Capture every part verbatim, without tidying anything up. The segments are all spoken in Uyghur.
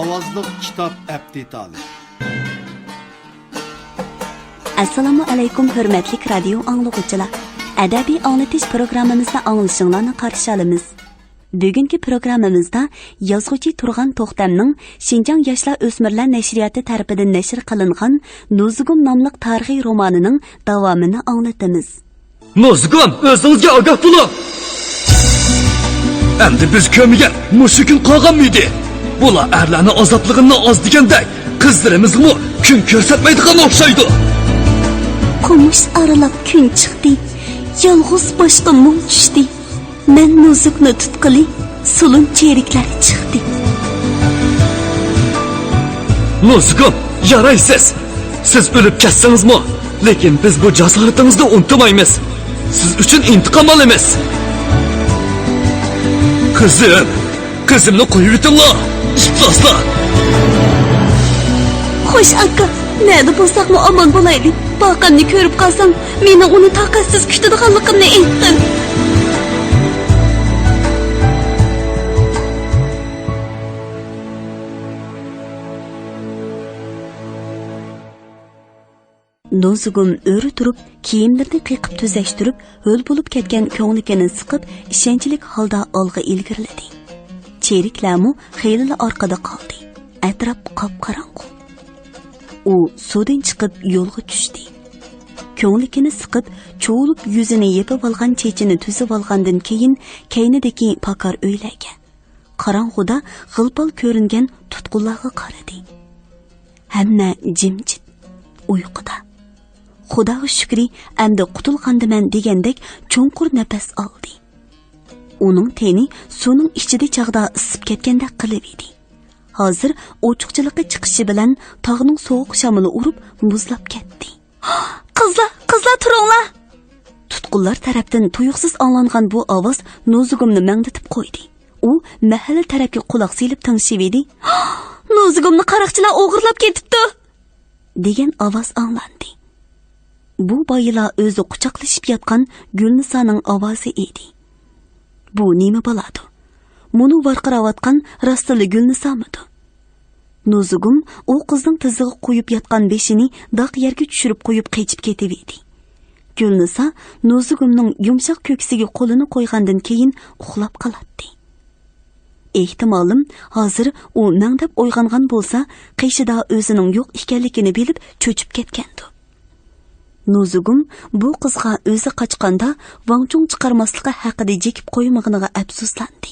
ئاۋازلىق كىتاب ئەپ دېتالى. ئەسسالامۇ ئەلەيكۇم، ھۆرمەتلىك رادىيو ئاڭلىغۇچىلار! ئەدەبىي ئاڭلىتىش پروگراممىمىزنى ئاڭلىشىڭلارنى قارشى ئالىمىز. بۈگۈنكى پروگراممىمىزدا يازغۇچى تۇرغان توختەمنىڭ شىنجاڭ ياشلار ئۆسمۈرلەر نەشرىياتى تەرىپىدىن نەشر قىلىنغان نوزۇگۇم ناملىق تارىخىي رومانىنىڭ داۋامىنى ئاڭلىتىمىز. نوزۇگۇم، ئۆزىڭىزگە ئاگاھ بولۇڭ! ئەمدى بىز كۆرمىگەن مۇشۇ كۈن قالغانمىدى؟ بۇلار ئەرلەرنىڭ ئازابلىغىنىنى ئاز دېگەندەك، قىزلىرىمىزغىمۇ كۈن كۆرسەتمەيدىغان ئوخشايدۇ. قومۇش ئارىلاپ كۈن چىقتى، يالغۇز باشقا مۇڭ چۈشتى. مەن نوزۇكنى تۇتقىلى، سولۇن چېرىكلەر چىقتى. نوزۇگۇم، يارايسىز! سىز ئۆلۈپ كەتسىڭىزمۇ، لېكىن بىز بۇ جاسارىتىڭىزنى ئۇنتۇمايمىز. سىز ئۈچۈن ئىنتىقام ئالىمىز. قىزىم، قىزىمنى قويۇۋېتىڭلار، ئىپلاسلار! خوش ئاكا، نەدە بولساقمۇ ئامان بولايلى. باقامنى كۆرۈپ قالساڭ، مېنىڭ ئۇنى تاقەتسىز كۈتىدىغانلىقىمنى ئېيتقىن. نوزۇگۇم ئۆرە تۇرۇپ، كىيىملىرىنى قېقىپ تۈزەشتۈرۈپ، ھۆل بولۇپ كەتكەن كۆڭلىكىنى سىقىپ، ئىشەنچلىك ھالدا ئالغا ئىلگىرىلىدى. چېرىكلەرمۇ خېلىلا ئارقىدا قالدى. ئەتراپ قاپقاراڭغۇ. ئۇ سۇدىن چىقىپ يولغا چۈشتى. كۆڭلىكىنى سىقىپ، چۇۋۇلۇپ يۈزىنى يېپىۋالغان چېچىنى تۈزۈۋالغاندىن كېيىن، كەينىدىكى پاكار ئۆيلەرگە، قاراڭغۇدا غىل-پال كۆرۈنگەن تۇتقۇنلارغا قارىدى. ھەممە جىمجىت، ئۇيقۇدا. خۇداغا شۈكرى، ئەمدى قۇتۇلغاندىمەن دېگەندەك چوڭقۇر نەپەس ئالدى. ئۇنىڭ تېنى سۇنىڭ ئىچىدە چاغدا ئىسسىپ كەتكەندەك قىلىۋىدى. ھازىر ئوچۇقچىلىقى چىقىشى بىلەن تاغنىڭ سوغۇق شامىلى ئۇرۇپ مۇزلاپ كەتتى. قىزلار، قىزلار، تۇرۇڭلار! تۇتقۇنلار تەرەپتىن تۇيۇقسىز ئاڭلانغان بۇ ئاۋاز نوزۇگۇمنى مەڭدىتىپ قويدى. ئۇ مەھەللە تەرەپكە قۇلاق سېلىپ تىڭشىۋىدى. نوزۇگۇمنى قاراقچىلار ئوغرىلاپ كېتىپتۇ! دېگەن ئاۋاز ئاڭلاندى. بۇ بايىلا ئۆزى قۇچاقلىشىپ ياتقان گۈلنىسانىڭ ئاۋازى ئىدى. بۇ نېمە بالادۇ؟ مۇنۇ ۋارقىراۋاتقان راستلا گۈلنىسامىدۇ؟ نوزۇگۇم ئۇ قىزنىڭ تىزىغا قويۇپ ياتقان بېشىنى داق يەرگە چۈشۈرۈپ قويۇپ قېچىپ كېتىۋىدى. گۈلنىسا نوزۇگۇمنىڭ يۇمشاق كۆكسىگە قولىنى قويغاندىن كېيىن ئۇخلاپ قالاتتى. ئېھتىمالىم، ھازىر ئۇ مەڭدەپ ئويغانغان بولسا، قېشىدا ئۆزىنىڭ يوق ئىكەنلىكىنى بىلىپ چۆچۈپ كەتكەندۇ. نوزۇگۇم بۇ قىزغا ئۆزى قاچقاندا ۋاڭچۇڭ چىقارماسلىقى ھەققىدە جېكىپ قويمىغىنىغا ئەپسۇسلاندى.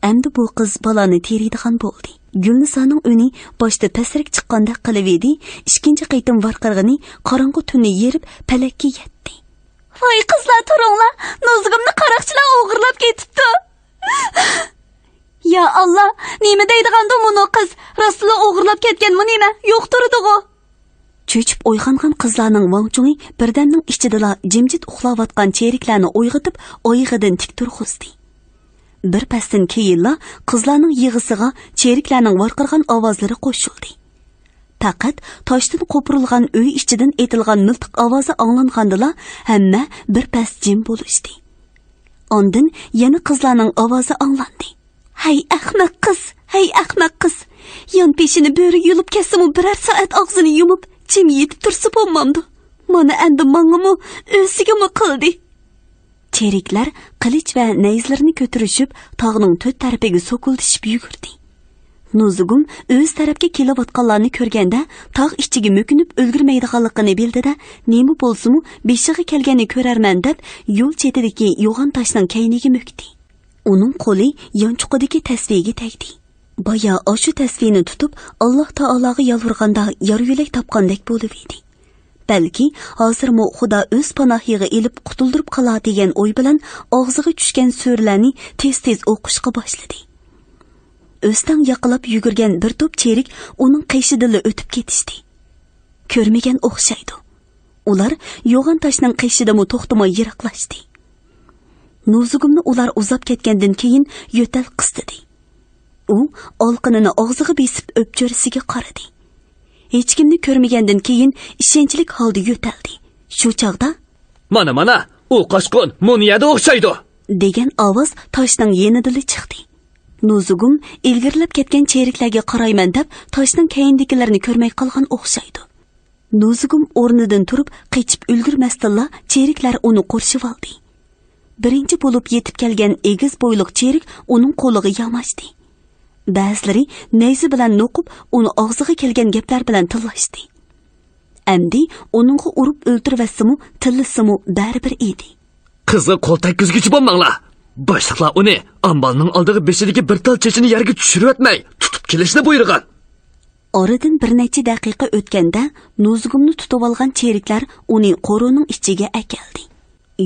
ئەمدى بۇ قىز بالانى تېرىيدىغان بولدى. گۈلنىسانىڭ ئۈنى باشتا پەسرەك چىققاندەك قىلىۋىدى، ئىككىنچى قېتىم ۋارقىرىغىنى قاراڭغۇ تۈننى يېرىپ پەلەككە يەتتى. ۋاي قىزلار، تۇرۇڭلار، نوزۇگۇمنى قاراقچىلار ئوغرىلاپ كېتىپتۇ. يا ئاللا، نېمە دەيدىغاندۇ مۇنۇ قىز؟ راستلا ئوغرىلاپ كەتكەنمۇ نېمە؟ يوق تۇرىدىغۇ. چۆچۈپ ئويغانغان قىزلارنىڭ ۋاڭچۇڭى بىردەمنىڭ ئىچىدىلا جىمجىت ئۇخلاۋاتقان چېرىكلەرنى ئويغىتىپ، ئايىغىدىن تىك تۇرغۇزدى. بىر پەستىن كېيىنلا قىزلارنىڭ يىغىسىغا چېرىكلەرنىڭ ۋارقىرىغان ئاۋازلىرى قوشۇلدى. پەقەت تاشتىن قوپۇرۇلغان ئۆي ئىچىدىن ئېتىلغان مىلتىق ئاۋازى ئاڭلانغاندىلا ھەممە بىر پەس جىم بولۇشتى. ئاندىن يەنە قىزلارنىڭ ئاۋازى ئاڭلاندى. ھەي ئەخمەق قىز، ھەي ئەخمەق قىز! يان پېشىنى بۆرە يۇلۇپ كەتسىمۇ بىرەر سائەت ئاغزىنى يۇمۇپ، جىم يېتىپ تۇرسا بولمامدۇ؟ مانا ئەمدى ماڭىمۇ، ئۆزىگىمۇ قىلدى. چېرىكلەر قىلىچ ۋە نەيزىلىرىنى كۆتۈرۈشۈپ، تاغنىڭ تۆت تەرىپىگە سوكۇلدىشىپ يۈگۈردى. نوزۇگۇم ئۆز تەرەپكە كېلىۋاتقانلارنى كۆرگەندە، تاغ ئىچىگە مۆكۈنۈپ ئۈلگۈرمەيدىغانلىقىنى بىلدى-دە، نېمە بولسىمۇ بېشىغا كەلگەننى كۆرەرمەن دەپ، يول چېتىدىكى يوغان تاشنىڭ كەينىگە مۆكتى. ئۇنىڭ قولى يانچۇقىدىكى تەسۋىگە تەگدى. بايا ئاشۇ تەسۋىنى تۇتۇپ، ئاللا تائالاغا يالۋۇرغاندا يار يۆلەك تاپقاندەك بولۇۋىدى. بەلكى ھازىرمۇ خۇدا ئۆز پاناھىغا ئېلىپ قۇتۇلدۇرۇپ قالا دېگەن ئوي بىلەن ئاغزىغا چۈشكەن سۈرىلەرنى تېز-تېز ئوقۇشقا باشلىدى. ئۆستەڭ ياقىلاپ يۈگۈرگەن بىر توپ چېرىك ئۇنىڭ قېشىدىنلا ئۆتۈپ كېتىشتى. كۆرمىگەن ئوخشايدۇ. ئۇلار يوغان تاشنىڭ قېشىدىمۇ توختىماي يىراقلاشتى. نوزۇگۇمنى ئۇلار ئۇزاپ كەتكەندىن كېيىن يۆتەل قىستىدى. ئۇ ئالىقىنىنى ئاغزىغا بېسىپ ئۆپچۆرىسىگە قارىدى. ھېچكىمنى كۆرمىگەندىن كېيىن ئىشەنچلىك ھالدا يۆتەلدى. شۇ چاغدا، مانا، مانا، ئۇ قاچقۇن مۇنۇ يەردە ئوخشايدۇ! دېگەن ئاۋاز تاشنىڭ يېنىدىلا چىقتى. نوزۇگۇم ئىلگىرىلەپ كەتكەن چېرىكلەرگە قارايمەن دەپ، تاشنىڭ كەينىدىكىلەرنى كۆرمەي قالغان ئوخشايدۇ. نوزۇگۇم ئورنىدىن تۇرۇپ، قېچىپ ئۇلگۇرمەستىنلا، چېرىكلەر ئۇنى قورشىۋالدى. بىرىنچى بولۇپ يېتىپ كەلگەن ئېگىز بويلۇق چېرىك ئۇنىڭ قولىغا ياماشتى. بەزىلىرى نەيزە بىلەن نوقۇپ، ئۇنى ئاغزىغا كەلگەن گەپلەر بىلەن تىللاشتى. ئەمدى ئۇنىڭغا ئۇرۇپ ئۆلتۈرۈۋەتسىمۇ، تىللىسىمۇ بەرىبىر ئىدى. قىزغا قول تەگكۈزگۈچى بولماڭلار! باشلىقلار ئۇنى ئامبالنىڭ ئالدىغا بېشىدىكى بىر تال چېچىنى يەرگە چۈشۈرۈۋەتمەي، تۇتۇپ كېلىشنى بۇيرۇغان. ئارىدىن بىر نەچچە دەقىقە ئۆتكەندە، نوزۇگۇمنى تۇتۇۋالغان چېرىكلەر ئۇنى قورۇنىڭ ئىچىگە ئەكەلدى.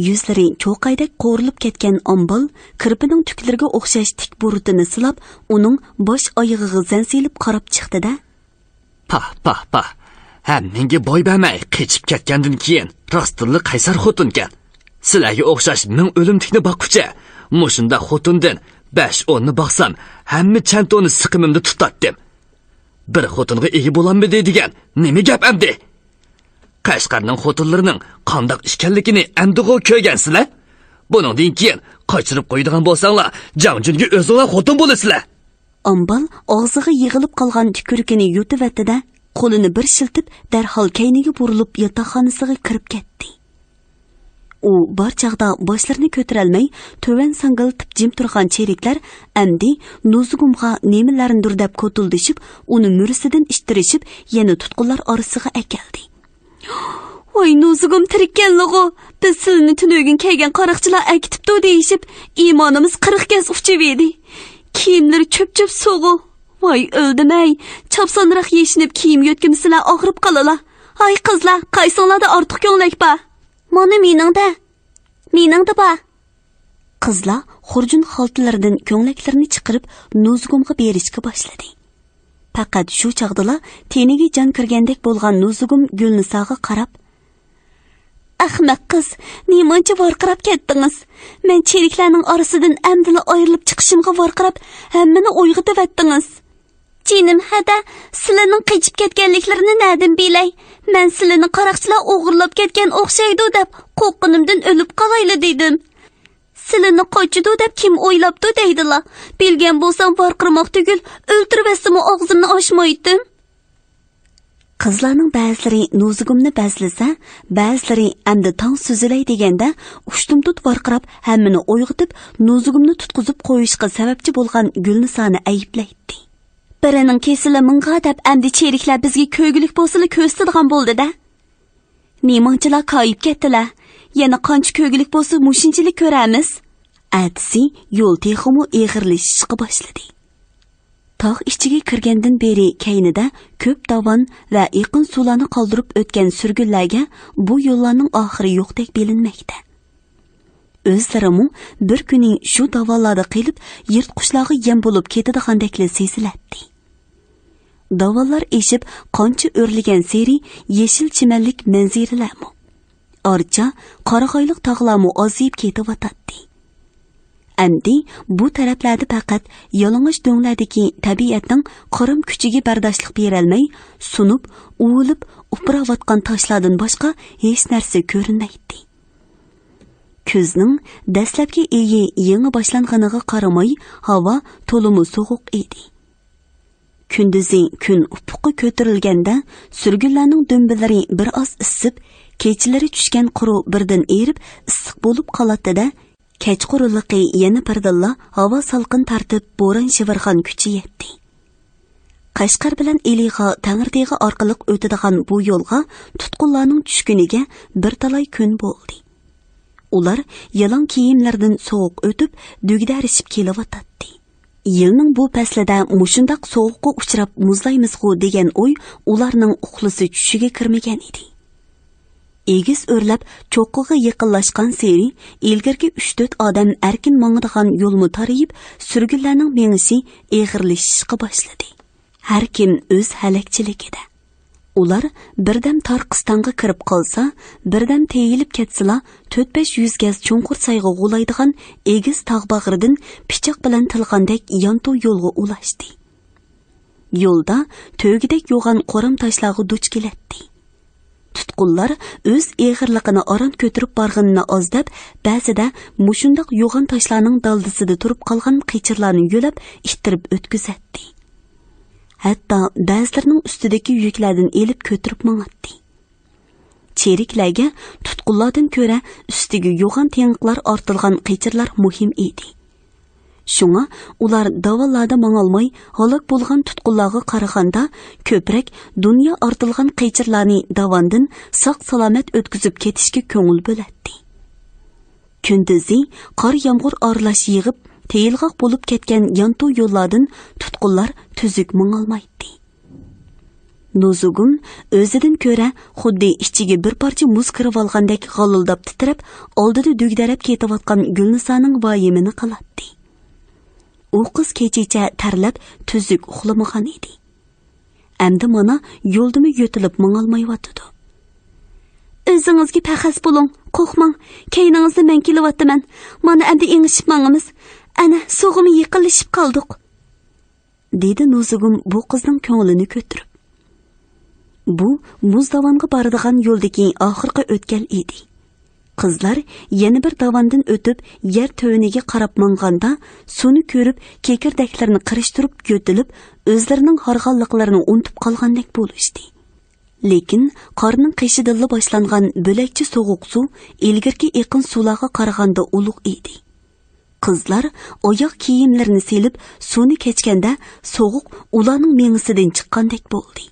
يۈزلىرى چوقايدەك قورۇلۇپ كەتكەن ئامبال كىرپىنىڭ تۈكلىرىگە ئوخشاش تىك بۇرۇتىنى سىلاپ، ئۇنىڭ باش ئايىغىغا زەن سېلىپ قاراپ چىقتى-دە، پاھ، پاھ، پاھ! ھەممىڭگە بوي بەرمەي قېچىپ كەتكەندىن كېيىن، راستتىنلا قەيسەر خوتۇنكەن. سىلەرگە ئوخشاش مىڭ ئۆلۈمتۈكنى باققۇچە، مۇشۇنداق خوتۇندىن بەش ئوننى باقسام، ھەممە چەنتونى سىقىمىمدا تۇتاتتىم. بىر خوتۇنغا ئىگە بولالمىدى دېگەن نېمە گەپ ئەمدى؟ قەشقەرنىڭ خوتۇنلىرىنىڭ قانداق ئىكەنلىكىنى ئەمدىغۇ كۆرگەنسىلەر؟ بۇنىڭدىن كېيىن قاچۇرۇپ قويىدىغان بولساڭلار، جاڭجۈنگە ئۆزۈڭلار خوتۇن بولىسىلەر. ئامبال ئاغزىغا يىغىلىپ قالغان تۈكۈرۈكىنى يۇتۇۋەتتى-دە، قولىنى بىر شىلتىپ، دەرھال كەينىگە بۇرۇلۇپ ياتاقخانىسىغا كىرىپ كەتتى. ئۇ بار چاغدا باشلىرىنى كۆتۈرەلمەي، تۆۋەن ساڭگىلىتىپ جىم تۇرغان چېرىكلەر ئەمدى نوزۇگۇمغا نېمىلەرنىدۇر دەپ كوتۇلدىشىپ، ئۇنى مۈرىسىدىن ئىتتىرىشىپ، يەنە تۇتقۇنلار ئارىسىغا ئەكەلدى. ۋاي، نوزۇگۇم تىرىككەنلىغۇ! بىز سىلىنى تۈنۈگۈن كەلگەن قاراقچىلار ئەكېتىپتۇ دېيىشىپ، ئىمانىمىز قىرىق گەز ئۇچۇۋىدى. كىيىملىرى چۆپ-چۆپ سۇغۇ. ۋاي، ئۆلدۈمەي! چاپسانراق يېشىنىپ كىيىم يۆتكىمىسىلە، ئاغرىپ قالىلا. ھاي قىزلار، قايسىڭلاردا ئارتۇق كۆڭلەك بار؟ مانا مېنىڭدە. مېنىڭدە بار. قىزلار خۇرجۇن خالتىلىرىدىن كۆڭلەكلىرىنى چىقىرىپ، نوزۇگۇمغا بېرىشكە باشلىدى. پەقەت شۇ چاغدىلا تېنىگە جان كىرگەندەك بولغان نوزۇگۇم گۈلنىساغا قاراپ، ئەخمەق قىز، نېمانچە ۋارقىراپ كەتتىڭىز؟ مەن چېرىكلەرنىڭ ئارىسىدىن ئەمدىلا ئايرىلىپ چىقىشىمغا ۋارقىراپ، ھەممىنى ئويغىتىۋەتتىڭىز. جېنىم ھەدە، سىلىنىڭ قېچىپ كەتكەنلىكلىرىنى نەدىن بىلەي؟ مەن سىلىنى قاراقچىلار ئوغرىلاپ كەتكەن ئوخشايدۇ دەپ، قورققىنىمدىن ئۆلۈپ قالايلا دېدىم. سىلىنى قاچىدۇ دەپ كىم ئويلاپتۇ دەيدىلا؟ بىلگەن بولسام ۋارقىرىماق تۈگۈل، ئۆلتۈرۈۋەتسىمۇ ئاغزىمنى ئاچمايتتىم. قىزلارنىڭ بەزىلىرى نوزۇگۇمنى بەزلىسە، بەزىلىرى ئەمدى تاڭ سۈزۈلەي دېگەندە، ئۇشتۇمتۇت ۋارقىراپ، ھەممىنى ئويغىتىپ، نوزۇگۇمنى تۇتقۇزۇپ قويۇشقا سەۋەبچى بولغان گۈلنىسانى ئەيىبلەيتتى. بىرىنىڭ كېسىلى مىڭغا دەپ ئەمدى چېرىكلەر بىزگە كۆرگۈلۈك بولسىلا كۆرسىتىدىغان بولدى-دە. نېمانچىلا كايىپ كەتتىلە. يەنە قانچە كۆرگۈلۈك بولسا مۇشۇنچىلىك كۆرەرمىز. ئەتىسى يول تېخىمۇ ئېغىرلىشىشقا باشلىدى. تاغ ئىچىگە كىرگەندىن بېرى كەينىدە كۆپ داۋان ۋە ئېقىن سۇلارنى قالدۇرۇپ ئۆتكەن سۈرگۈنلەرگە بۇ يوللارنىڭ ئاخىرى يوقتەك بىلىنمەكتە. ئۆزلىرىمۇ بىر كۈنى شۇ داۋانلاردا قېلىپ، يىرتقۇچلارغا يەم بولۇپ كېتىدىغاندەكلا سېزىلەتتى. داۋانلار ئېشىپ قانچە ئۆرلىگەنسېرى يېشىل چىمەنلىك مەنزىرىلەرمۇ، ئارچا، قارىغايلىق تاغلارمۇ ئازىيىپ كېتىۋاتاتتى. ئەمدى بۇ تەرەپلەردە پەقەت يالىڭاچ دۆڭلەردىكى تەبىئەتنىڭ قىرىم كۈچىگە بەرداشلىق بېرەلمەي، سۇنۇپ، ئۇۋىلىپ ئۇپراۋاتقان تاشلاردىن باشقا ھېچ نەرسە كۆرۈنمەيتتى. كۈزنىڭ دەسلەپكى ئېيى يېڭى باشلانغىنىغا قارىماي، ھاۋا تولىمۇ سوغۇق ئىدى. كۈندۈزى كۈن ئۇپۇققا كۆتۈرۈلگەندە، سۈرگۈنلەرنىڭ دۈمبىلىرى بىر ئاز ئىسسىپ، كېچىلىرى چۈشكەن قۇرۇ بىردىن ئېرىپ، ئىسسىق بولۇپ قالاتتى-دە، كەچقۇرۇنلۇقى يەنە بىردىنلا ھاۋا سالقىن تارتىپ، بوران شىۋىرغان كۈچىيەتتى. قەشقەر بىلەن ئىلىغا تەڭرىتېغى ئارقىلىق ئۆتىدىغان بۇ يولغا تۇتقۇنلارنىڭ چۈشكىنىگە بىر تالاي كۈن بولدى. ئۇلار يالاڭ كىيىملىرىدىن سوغۇق ئۆتۈپ، دۈگدەرىشىپ كېلىۋاتاتتى. يىلنىڭ بۇ پەسلىدە مۇشۇنداق سوغۇققا ئۇچراپ مۇزلايمىزغۇ دېگەن ئوي ئۇلارنىڭ ئۇخلىسا چۈشىگە كىرمىگەن ئىدى. ئېگىز ئۆرلەپ چوققىغا يېقىنلاشقانسېرى، ئىلگىرىكى ئۈچ-تۆت ئادەم ئەركىن ماڭىدىغان يولمۇ تارىيىپ، سۈرگۈنلەرنىڭ مېڭىشى ئېغىرلىشىشقا باشلىدى. ھەر كىم ئۆز ھەلەكچىلىكىدە. ئۇلار بىردەم تار قىستاڭغا كىرىپ قالسا، بىردەم تېيىلىپ كەتسىلا، تۆت-بەش يۈز گەز چوڭقۇر سايغا غۇلايدىغان ئېگىز تاغ باغرىدىن پىچاق بىلەن تىلغاندەك يانتۇ يولغا ئۇلاشتى. يولدا تۆگىدەك يوغان قورام تاشلارغا دۇچ كېلەتتى. تۇتقۇنلار ئۆز ئېغىرلىقىنى ئاران كۆتۈرۈپ بارغىنىنى ئاز دەپ، بەزىدە مۇشۇنداق يوغان تاشلارنىڭ دالدىسىدا تۇرۇپ قالغان قېچىرلارنى يۆلەپ ئىتتىرىپ ئۆتكۈزەتتى. ھەتتا بەزىلىرىنىڭ ئۈستىدىكى يۈكلەردىن ئېلىپ كۆتۈرۈپ ماڭاتتى. چېرىكلەرگە تۇتقۇنلاردىن كۆرە ئۈستىگە يوغان تېڭىقلار ئارتىلغان قېچىرلار مۇھىم ئىدى. شۇڭا ئۇلار داۋانلاردا ماڭالماي ھالاك بولغان تۇتقۇنلارغا قارىغاندا، كۆپرەك دۇنيا ئارتىلغان قېچىرلارنى داۋاندىن ساق-سالامەت ئۆتكۈزۈپ كېتىشكە كۆڭۈل بۆلەتتى. كۈندۈزى قار-يامغۇر ئارىلاش يېغىپ، تېيىلغاق بولۇپ كەتكەن يانتۇ يوللاردىن تۇتقۇنلار تۈزۈك ماڭالمايتتى. نوزۇگۇم ئۆزىدىن كۆرە خۇددى ئىچىگە بىر پارچە مۇز كىرىۋالغاندەك غالىلداپ تىترەپ، ئالدىدا دۈگدەرەپ كېتىۋاتقان گۈلنىسانىڭ ۋايىمىنى قىلاتتى. ئۇ قىز كېچىچە تەرلەپ، تۈزۈك ئۇخلىمىغان ئىدى. ئەمدى مانا يولدىمۇ يۆتىلىپ ماڭالمايۋاتىدۇ. «ئۆزىڭىزگە پەخەس بولۇڭ، قورقماڭ، كەينىڭىزدە مەن كېلىۋاتىمەن. مانا ئەمدى ئېڭىشىپ ماڭىمىز. ئەنە، سۇغىمۇ يېقىنلىشىپ قالدۇق.» دېدى نوزۇگۇم بۇ قىزنىڭ كۆڭلىنى كۆتۈرۈپ. بۇ مۇز داۋانغا بارىدىغان يولدىكى ئاخىرقى ئۆتكەل ئىدى. قىزلار يەنە بىر داۋاندىن ئۆتۈپ، يەر تۆۋىنىگە قاراپ ماڭغاندا، سۇنى كۆرۈپ، كېكىردەكلىرىنى قىرىشتۇرۇپ يۆتىلىپ، ئۆزلىرىنىڭ ھارغانلىقلىرىنى ئۇنتۇپ قالغاندەك بولۇشتى. لېكىن قارنىڭ قېشىدىنلا باشلانغان بۆلەكچە سوغۇق سۇ ئىلگىرىكى ئېقىن سۇلارغا قارىغاندا ئۇلۇغ ئىدى. قىزلار ئاياغ كىيىملىرىنى سېلىپ، سۇنى كەچكەندە، سوغۇق ئۇلارنىڭ مېڭىسىدىن چىققاندەك بولدى.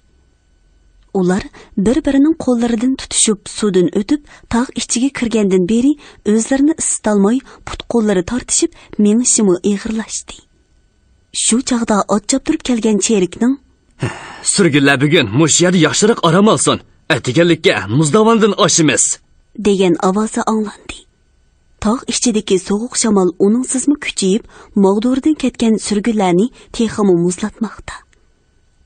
ئۇلار بىر-بىرىنىڭ قوللىرىدىن تۇتۇشۇپ، سۇدىن ئۆتۈپ، تاغ ئىچىگە كىرگەندىن بېرى ئۆزلىرىنى ئىسسىتالماي، پۇت-قوللىرى تارتىشىپ، مېڭىشىمۇ ئېغىرلاشتى. شۇ چاغدا ئات چاپتۇرۇپ كەلگەن چېرىكنىڭ، «سۈرگۈنلەر بۈگۈن مۇشۇ يەردە ياخشىراق ئارام ئالسۇن. ئەتىگەنلىككە مۇز داۋاندىن ئاشىمىز» دېگەن ئاۋازى ئاڭلاندى. تاغ ئىچىدىكى سوغۇق شامال ئۇنىڭسىزمۇ كۈچىيىپ، ماغدۇرىدىن كەتكەن سۈرگۈنلەرنى تېخىمۇ مۇزلاتماقتا.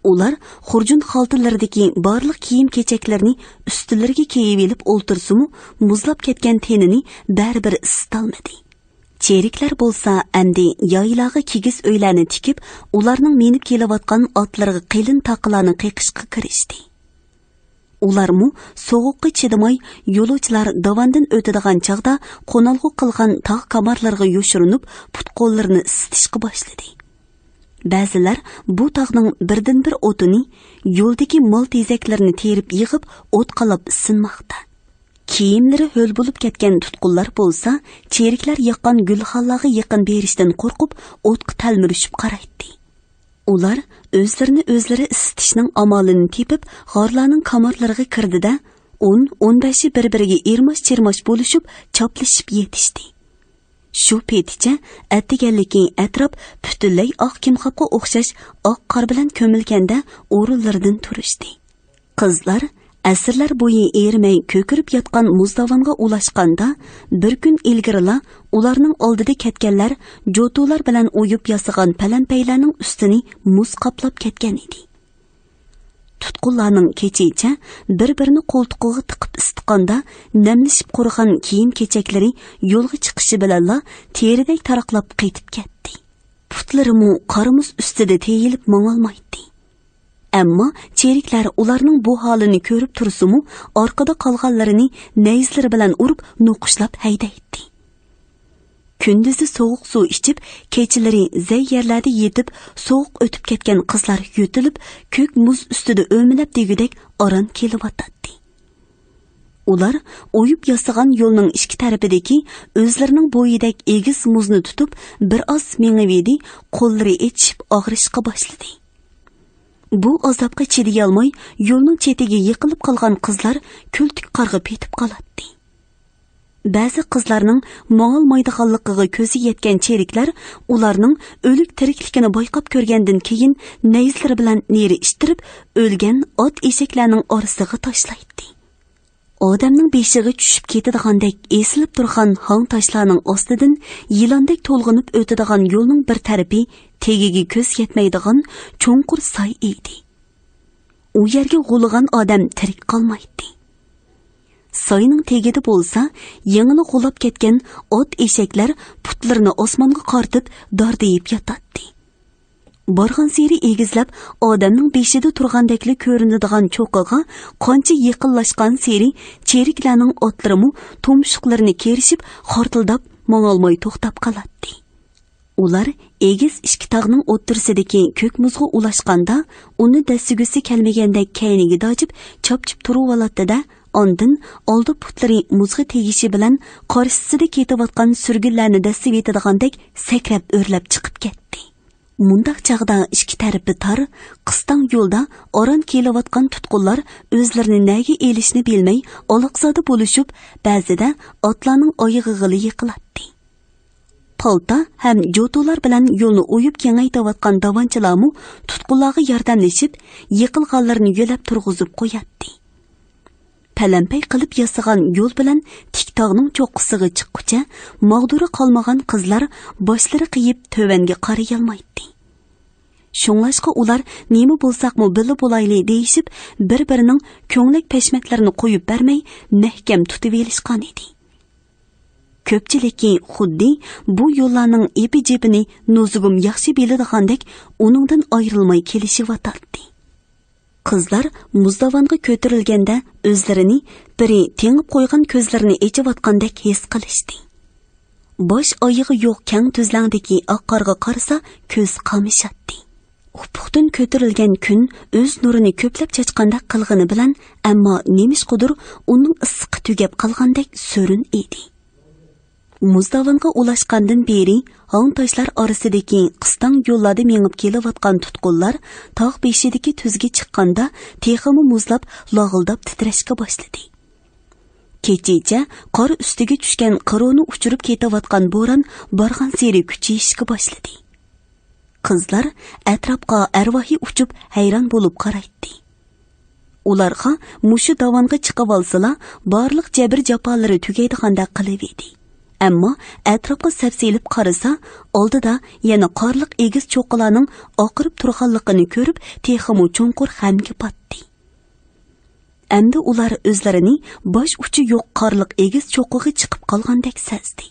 ئۇلار خۇرجۇن خالتىلىرىدىكى بارلىق كىيىم-كېچەكلىرىنى ئۈستىلىرىگە كىيىۋېلىپ ئولتۇرسىمۇ، مۇزلاپ كەتكەن تېنىنى بەرىبىر ئىسسىتالمىدى. چېرىكلەر بولسا ئەمدى يايلاغا كىگىز ئۆيلەرنى تىكىپ، ئۇلارنىڭ مىنىپ كېلىۋاتقان ئاتلىرىغا قېلىن تاقىلارنى قېقىشقا كىرىشتى. ئۇلارمۇ سوغۇققا چىدىماي، يولۇچىلار داۋاندىن ئۆتىدىغان چاغدا قونالغۇ قىلغان تاغ كامارلىرىغا يوشۇرۇنۇپ، پۇت-قوللىرىنى ئىسسىتىشقا باشلىدى. بەزىلەر بۇ تاغنىڭ بىردىنبىر ئوتىنى، يولدىكى مال تېزەكلىرىنى تېرىپ يىغىپ، ئوت قالاپ ئىسسىنماقتا. كىيىملىرى ھۆل بولۇپ كەتكەن تۇتقۇنلار بولسا، چېرىكلەر ياققان گۈلخانلارغا يېقىن بېرىشتىن قورقۇپ، ئوتقا تەلمۈرۈشۈپ قارايتتى. ئۇلار ئۆزلىرىنى ئۆزلىرى ئىسسىتىشنىڭ ئامالىنى تېپىپ، غارلارنىڭ كامارلىرىغا كىردى-دە، ئون، ئون بەشى بىر-بىرىگە ئىرماش-چىرماش بولۇشۇپ، چاپلىشىپ يېتىشتى. شۇ پېتىچە ئەتىگەنلىكى ئەتراپ پۈتۈنلەي ئاق كىمخاپقا ئوخشاش ئاق قار بىلەن كۆمۈلگەندە ئورۇنلىرىدىن تۇرۇشتى. قىزلار ئەسىرلەر بويى ئېرىمەي كۆكىرىپ ياتقان مۇزداۋانغا ئۇلاشقاندا، بىر كۈن ئىلگىرىلا ئۇلارنىڭ ئالدىدا كەتكەنلەر جوتۇلار بىلەن ئويۇپ ياسىغان پەلەمپەيلەرنىڭ ئۈستىنى مۇز قاپلاپ كەتكەن ئىدى. تۇتقۇنلارنىڭ كېچىچە بىر-بىرىنى قولتۇقىغا تىقىپ ئىسسىتقاندا، نەملىشىپ قۇرۇغان كىيىم-كېچەكلىرى يولغا چىقىشى بىلەنلا تېرىدەك تاراقلاپ قېتىپ كەتتى. پۇتلىرىمۇ قارا مۇز ئۈستىدە تېيىلىپ ماڭالمايتتى. ئەمما چېرىكلەر ئۇلارنىڭ بۇ ھالىنى كۆرۈپ تۇرسىمۇ، ئارقىدا قالغانلىرىنى نەيزىلىرى بىلەن ئۇرۇپ، نوقۇشلاپ ھەيدەيتتى. كۈندۈزى سوغۇق سۇ ئىچىپ، كېچىلىرى زەي يەرلەردە يېتىپ، سوغۇق ئۆتۈپ كەتكەن قىزلار يۆتىلىپ، كۆك مۇز ئۈستىدە ئۆمىلەپ دېگۈدەك ئاران كېلىۋاتاتتى. ئۇلار ئويۇپ ياسىغان يولنىڭ ئىككى تەرىپىدىكى ئۆزلىرىنىڭ بويىدەك ئېگىز مۇزنى تۇتۇپ، بىر ئاز مېڭىۋىدى، قوللىرى ئېچىشىپ ئاغرىشقا باشلىدى. بۇ ئازابقا چىدىيالماي، يولنىڭ چېتىگە يىقىلىپ قالغان قىزلار كۆلتۈك قارغا پېتىپ قالاتتى. بەزى قىزلارنىڭ ماڭالمايدىغانلىقىغا كۆزى يەتكەن چېرىكلەر ئۇلارنىڭ ئۆلۈك تىرىكلىكىنى بايقاپ كۆرگەندىن كېيىن، نەيزىلىرى بىلەن نېرى ئىتتىرىپ، ئۆلگەن ئات ئېشەكلەرنىڭ ئارىسىغا تاشلايتتى. ئادەمنىڭ بېشىغا چۈشۈپ كېتىدىغاندەك ئېسىلىپ تۇرغان ھاڭ تاشلارنىڭ ئاستىدىن يىلاندەك تولغىنىپ ئۆتىدىغان يولنىڭ بىر تەرىپى تېگىگە كۆز يەتمەيدىغان چوڭقۇر ساي ئىدى. ئۇ يەرگە غۇلىغان ئادەم تىرىك قالمايتتى. ساينىڭ تېگىدە بولسا، يېڭىلا غۇلاپ كەتكەن ئات ئېشەكلەر پۇتلىرىنى ئاسمانغا قارىتىپ داردىيىپ ياتاتتى. بارغانسېرى ئېگىزلەپ، ئادەمنىڭ بېشىدا تۇرغاندەكلا كۆرۈنىدىغان چوققىغا قانچە يېقىنلاشقانسېرى، چېرىكلەرنىڭ ئاتلىرىمۇ تۇمشۇقلىرىنى كېرىشىپ، خارتىلداپ ماڭالماي توختاپ قالاتتى. ئۇلار ئېگىز ئىككى تاغنىڭ ئوتتۇرىسىدىكى كۆك مۇزغا ئۇلاشقاندا، ئۇنى دەسسىگۈسى كەلمىگەندەك كەينىگە داجىپ، چاپچىپ تۇرۇۋالاتتى-دە، ئاندىن ئالدى پۇتلىرى مۇزغا تېگىشى بىلەن قارشىسىدا كېتىۋاتقان سۈرگۈنلەرنى دەسسىۋېتىدىغاندەك سەكرەپ ئۆرلەپ چىقىپ كەتتى. مۇنداق چاغدا ئىككى تەرىپى تار، قىستاڭ يولدا ئاران كېلىۋاتقان تۇتقۇنلار ئۆزلىرىنى نەگە ئېلىشنى بىلمەي ئالاقزادە بولۇشۇپ، بەزىدە ئاتلارنىڭ ئايىغىغىلا يىقىلاتتى. پالتا ھەم جوتۇلار بىلەن يولنى ئويۇپ كېڭەيتىۋاتقان داۋانچىلارمۇ تۇتقۇنلارغا ياردەملىشىپ، يىقىلغانلىرىنى يۆلەپ تۇرغۇزۇپ قوياتتى. پەلەمپەي قىلىپ ياسىغان يول بىلەن تىك تاغنىڭ چوققىسىغا چىققۇچە ماغدۇرى قالمىغان قىزلار باشلىرى قېيىپ تۆۋەنگە قارىيالمايتتى. شۇڭلاشقا ئۇلار نېمە بولساقمۇ بىللە بولايلى دېيىشىپ، بىر-بىرىنىڭ كۆڭلەك پەشمەتلىرىنى قويۇپ بەرمەي مەھكەم تۇتۇۋېلىشقان ئىدى. كۆپچىلىكى خۇددى بۇ يوللارنىڭ ئېپى-جېپىنى نوزۇگۇم ياخشى بىلىدىغاندەك ئۇنىڭدىن ئايرىلماي كېلىشىۋاتاتتى. قىزلار مۇزداۋانغا كۆتۈرۈلگەندە ئۆزلىرىنى بىرى تېڭىپ قويغان كۆزلىرىنى ئېچىۋاتقاندەك ھېس قىلىشتى. باش ئايىغى يوق كەڭ تۈزلەڭدىكى ئاق قارغا قارىسا كۆز قامىشاتتى. ئۇپۇقتىن كۆتۈرۈلگەن كۈن ئۆز نۇرىنى كۆپلەپ چاچقاندەك قىلغىنى بىلەن، ئەمما نېمىشقىدۇر ئۇنىڭ ئىسسىقى تۈگەپ قالغاندەك سۆرۈن ئىدى. مۇزداۋانغا ئۇلاشقاندىن بېرى ھاڭ تاشلار ئارىسىدىكى قىستاڭ يوللاردا مېڭىپ كېلىۋاتقان تۇتقۇنلار تاغ بېشىدىكى تۈزگە چىققاندا تېخىمۇ مۇزلاپ لاغىلداپ تىترەشكە باشلىدى. كېچىچە قار ئۈستىگە چۈشكەن قىرونى ئۇچۇرۇپ كېتىۋاتقان بوران بارغانسېرى كۈچىيىشكە باشلىدى. قىزلار ئەتراپقا ئەرۋاھى ئۇچۇپ ھەيران بولۇپ قارايتتى. ئۇلارغا مۇشۇ داۋانغا چىقىۋالسىلا، بارلىق جەبىر-جاپالىرى تۈگەيدىغاندەك قىلىۋىدى. ئەمما ئەتراپقا سەپسېلىپ قارىسا، ئالدىدا يەنە قارلىق ئېگىز چوققىلارنىڭ ئاقىرىپ تۇرغانلىقىنى كۆرۈپ، تېخىمۇ چوڭقۇر غەمگە پاتتى. ئەمدى ئۇلار ئۆزلىرىنى باش ئۇچى يوق قارلىق ئېگىز چوققىغا چىقىپ قالغاندەك سەزدى.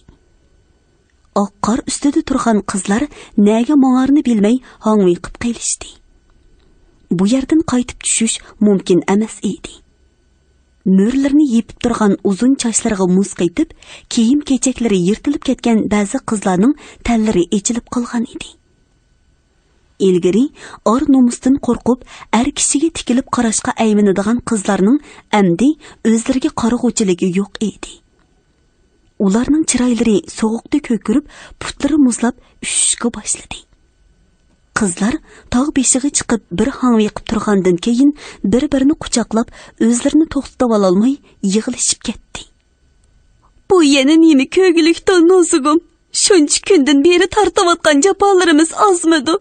ئاق قار ئۈستىدە تۇرغان قىزلار نەگە ماڭارىنى بىلمەي ھاڭۋېقىپ قېلىشتى. بۇ يەردىن قايتىپ چۈشۈش مۇمكىن ئەمەس ئىدى. مۈرىلىرىنى يېپىپ تۇرغان ئۇزۇن چاچلىرىغا مۇز قېتىپ، كىيىم-كېچەكلىرى يىرتىلىپ كەتكەن بەزى قىزلارنىڭ تەنلىرى ئېچىلىپ قالغان ئىدى. ئىلگىرى ئار-نومۇستىن قورقۇپ، ئەر كىشىگە تىكىلىپ قاراشقا ئەيمىنىدىغان قىزلارنىڭ ئەمدى ئۆزلىرىگە قارىغۇچىلىكى يوق ئىدى. ئۇلارنىڭ چىرايلىرى سوغۇقتا كۆكىرىپ، پۇتلىرى مۇزلاپ ئۈشۈشكە باشلىدى. قىزلار تاغ بېشىغا چىقىپ بىر ھاڭۋېقىپ تۇرغاندىن كېيىن، بىر-بىرىنى قۇچاقلاپ، ئۆزلىرىنى توختىتىۋالالماي يىغلىشىپ كەتتى. بۇ يەنە نېمە كۆگۈلۈكتۇ، نوزۇگۇم؟ شۇنچە كۈندىن بېرى تارتىۋاتقان جاپالىرىمىز ئازمىدۇ؟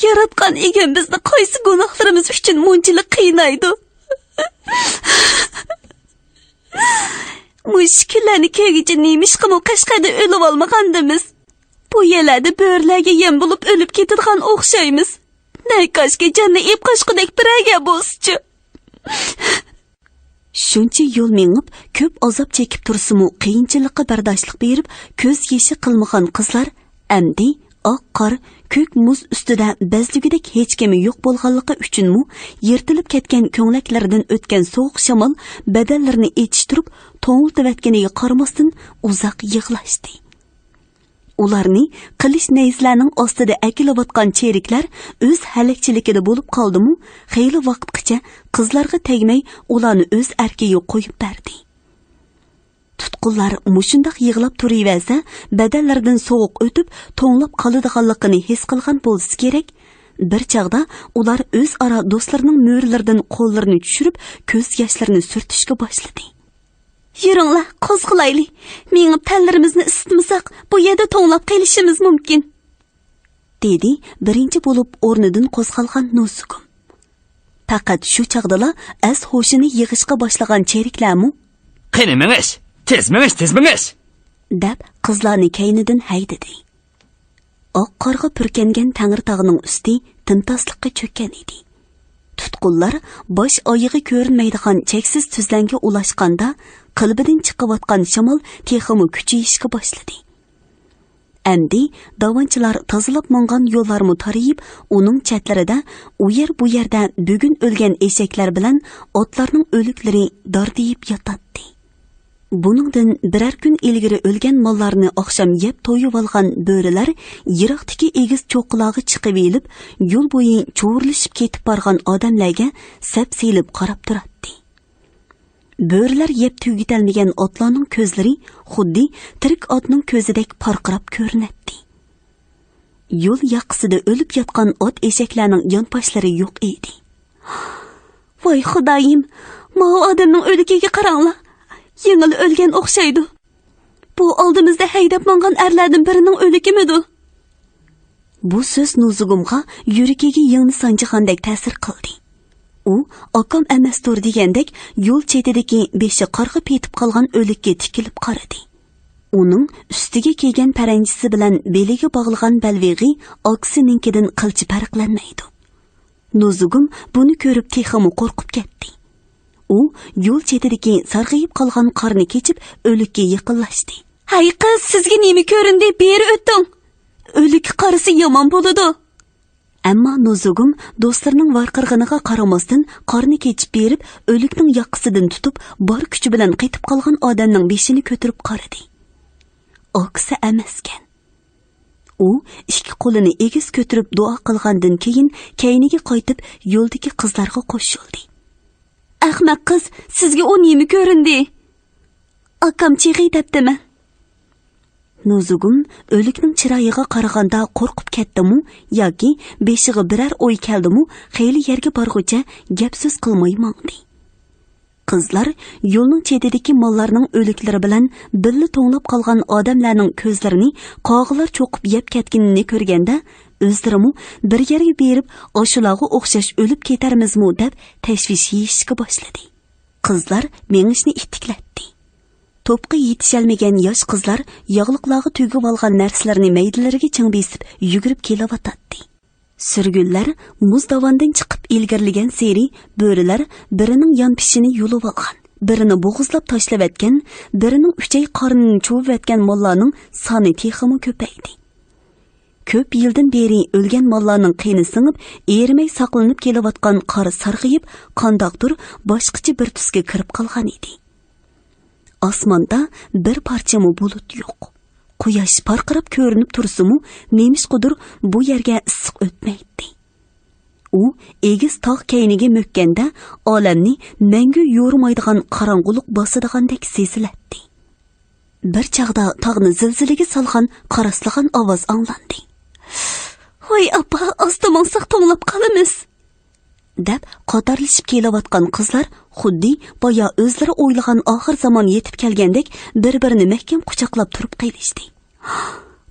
ياراتقان ئىگەم بىزنى قايسى گۇناھلىرىمىز ئۈچۈن مۇنچىلىك قىينايدۇ؟ مۇشۇ كۈنلەرنى كۆرگۈچە نېمىشقىمۇ قەشقەردە ئۆلۈۋالمىغاندىمىز؟ بۇ يەرلەردە بۆرىلەرگە يەم بولۇپ ئۆلۈپ كېتىدىغان ئوخشايمىز. نەكاشكە جاننى ئېلىپ قاچقۇدەك بىرەرگە بولسىچۇ. شۇنچە يول مېڭىپ، كۆپ ئازاب چېكىپ تۇرسىمۇ، قىيىنچىلىققا بەرداشلىق بېرىپ، كۆز يېشى قىلمىغان قىزلار ئەمدى ئاق قار، كۆك مۇز ئۈستىدە بەزلىگۈدەك ھېچكىمى يوق بولغانلىقى ئۈچۈنمۇ، يىرتىلىپ كەتكەن كۆڭلەكلىرىدىن ئۆتكەن سوغۇق شامال بەدەنلىرىنى ئېچىشتۇرۇپ، توڭلىتىۋەتكىنىگە قارىماستىن، ئۇزاق يىغلاشتى. ئۇلارنى قىلىچ نەيزىلەرنىڭ ئاستىدا ئەكېلىۋاتقان چېرىكلەر ئۆز ھەلەكچىلىكىدە بولۇپ قالدىمۇ، خېلى ۋاقىتقىچە قىزلارغا تەگمەي، ئۇلارنى ئۆز ئەركىگە قويۇپ بەردى. تۇتقۇنلار مۇشۇنداق يىغلاپ تۇرۇۋەرسە، بەدەنلىرىدىن سوغۇق ئۆتۈپ، توڭلاپ قالىدىغانلىقىنى ھېس قىلغان بولسا كېرەك، بىر چاغدا ئۇلار ئۆزئارا دوستلىرىنىڭ مۈرىلىرىدىن قوللىرىنى چۈشۈرۈپ، كۆز ياشلىرىنى سۈرتۈشكە باشلىدى. يۈرۈڭلار، قوزغىلايلى. مېڭىپ تەنلىرىمىزنى ئىسسىتمىساق، بۇ يەردە توڭلاپ قېلىشىمىز مۇمكىن، دېدى بىرىنچى بولۇپ ئورنىدىن قوزغالغان نوزۇگۇم. پەقەت شۇ چاغدىلا ئەس-ھوشىنى يىغىشقا باشلىغان چېرىكلەرمۇ، قېنى مېڭىش! تېز مېڭىش، تېز مېڭىش! دەپ، قىزلارنى كەينىدىن ھەيدىدى. ئاق قارغا پۈركەنگەن تەڭرىتاغنىڭ ئۈستى تىمتاسلىققا چۆككەن ئىدى. تۇتقۇنلار باش ئايىغى كۆرۈنمەيدىغان چەكسىز تۈزلەڭگە ئۇلاشقاندا، قىلبىدىن چىقىۋاتقان شامال تېخىمۇ كۈچىيىشكە باشلىدى. ئەمدى داۋانچىلار تازىلاپ ماڭغان يوللارمۇ تارىيىپ، ئۇنىڭ چەتلىرىدە ئۇ يەر بۇ يەردە بۈگۈن ئۆلگەن ئېشەكلەر بىلەن ئاتلارنىڭ ئۆلۈكلىرى داردىيىپ ياتاتتى. بۇنىڭدىن بىرەر كۈن ئىلگىرى ئۆلگەن ماللارنى ئاخشام يەپ تويۇۋالغان بۆرىلەر يىراقتىكى ئېگىز چوققىلارغا چىقىۋېلىپ، يول بويى چۇۋۇرلىشىپ كېتىپ بارغان ئادەملەرگە سەپ سېلىپ قاراپ تۇراتتى. بۆرىلەر يەپ تۈگىتەلمىگەن ئاتلارنىڭ كۆزلىرى خۇددى تىرىك ئاتنىڭ كۆزىدەك پارقىراپ كۆرۈنەتتى. يول ياقىسىدا ئۆلۈپ ياتقان ئات ئېشەكلەرنىڭ يانپاشلىرى يوق ئىدى. ۋاي خۇدايىم، ماۋۇ ئادەمنىڭ ئۆلۈكىگە قاراڭلار. يېڭىلا ئۆلگەن ئوخشايدۇ. بۇ ئالدىمىزدا ھەيدەپ ماڭغان ئەرلەردىن بىرىنىڭ ئۆلۈكىمىدۇ؟ بۇ سۆز نۇزۇگۇمغا يۈرىكىگە يىڭنە سانجىغاندەك تەسىر قىلدى. ئۇ ئاكام ئەمەستۇر دېگەندەك يول چېتىدىكى بېشى قارغا پېتىپ قالغان ئۆلۈككە تىكىلىپ قارىدى. ئۇنىڭ ئۈستىگە كىيگەن پەرەنجىسى بىلەن بېلىگە باغلىغان بەلۋېغى ئاكىسىنىڭكىدىن قىلچە پەرقلەنمەيدۇ. نۇزۇگۇم بۇنى كۆرۈپ تېخىمۇ قورقۇپ كەتتى. ئۇ يول چېتىدىكى سارغىيىپ قالغان قارنى كېچىپ ئۆلۈككە يېقىنلاشتى. ھەي قىز، سىزگە نېمە كۆرۈندى؟ بېرى ئۆتۈڭ. ئۆلۈككە قارىسا يامان بولىدۇ. ئەمما نۇزۇگۇم دوستلىرىنىڭ ۋارقىرىغىنىغا قارىماستىن، قارنى كېچىپ بېرىپ، ئۆلۈكنىڭ ياقىسىدىن تۇتۇپ، بار كۈچى بىلەن قېتىپ قالغان ئادەمنىڭ بېشىنى كۆتۈرۈپ قارىدى. ئاكىسى ئەمەسكەن. ئۇ ئىككى قولىنى ئېگىز كۆتۈرۈپ دۇئا قىلغاندىن كېيىن، كەينىگە قايتىپ، يولدىكى قىزلارغا قوشۇلدى. ئەخمەق قىز، سىزگە ئۇ نېمە كۆرۈندى؟ ئاكام چېغى دەپتىمەن. نۇزۇگۇم ئۆلۈكنىڭ چىرايىغا قارىغاندا قورقۇپ كەتتىمۇ ياكى بېشىغا بىرەر ئوي كەلدىمۇ، خېلى يەرگە بارغۇچە گەپ سۆز قىلماي ماڭدى. قىزلار يولنىڭ چېتىدىكى ماللارنىڭ ئۆلۈكلىرى بىلەن بىللە توڭلاپ قالغان ئادەملەرنىڭ كۆزلىرىنى قاغىلار چوقۇپ يەپ كەتكىنىنى كۆرگەندە، ئۆزلىرىمۇ بىر يەرگە بېرىپ، ئاشۇلارغا ئوخشاش ئۆلۈپ كېتەرمىزمۇ دەپ تەشۋىش يېيىشكە باشلىدى. قىزلار مېڭىشنى ئىتتىكلەتتى. توپقا يېتىشەلمىگەن ياش قىزلار ياغلىقلارغا تۈگۈۋالغان نەرسىلىرىنى مەيدىلىرىگە چىڭ بېسىپ يۈگۈرۈپ كېلىۋاتاتتى. سۈرگۈنلەر مۇز داۋاندىن چىقىپ ئىلگىرىلىگەنسېرى، بۆرىلەر بىرىنىڭ يانپېشىنى يۇلۇۋالغان، بىرىنى بوغۇزلاپ تاشلىۋەتكەن، بىرىنىڭ ئۈچەي قارنىنى چۇۋۇۋەتكەن ماللارنىڭ سانى تېخىمۇ كۆپەيدى. كۆپ يىلدىن بېرى ئۆلگەن ماللارنىڭ قېنى سىڭىپ، ئېرىمەي ساقلىنىپ كېلىۋاتقان قار سارغىيىپ، قانداقتۇر باشقىچە بىر تۈسكە كىرىپ قالغان ئىدى. ئاسماندا بىر پارچىمۇ بۇلۇت يوق. قۇياش پارقىراپ كۆرۈنۈپ تۇرسىمۇ، نېمىشقىدۇر بۇ يەرگە ئىسسىق ئۆتمەيتتى. ئۇ ئېگىز تاغ كەينىگە مۆككەندە، ئالەمنى مەڭگۈ يورۇمايدىغان قاراڭغۇلۇق باسىدىغاندەك سېزىلەتتى. بىر چاغدا تاغنى زىلزىلىگە سالغان قاراسلىغان ئاۋاز ئاڭلاندى. ۋاي ئاپا، ئاستا ماڭساق توڭلاپ قالىمىز! دەپ قاتارلىشىپ كېلىۋاتقان قىزلار خۇددى بايا ئۆزلىرى ئويلىغان ئاخىر زامان يېتىپ كەلگەندەك بىر-بىرىنى مەھكەم قۇچاقلاپ تۇرۇپ قېلىشتى.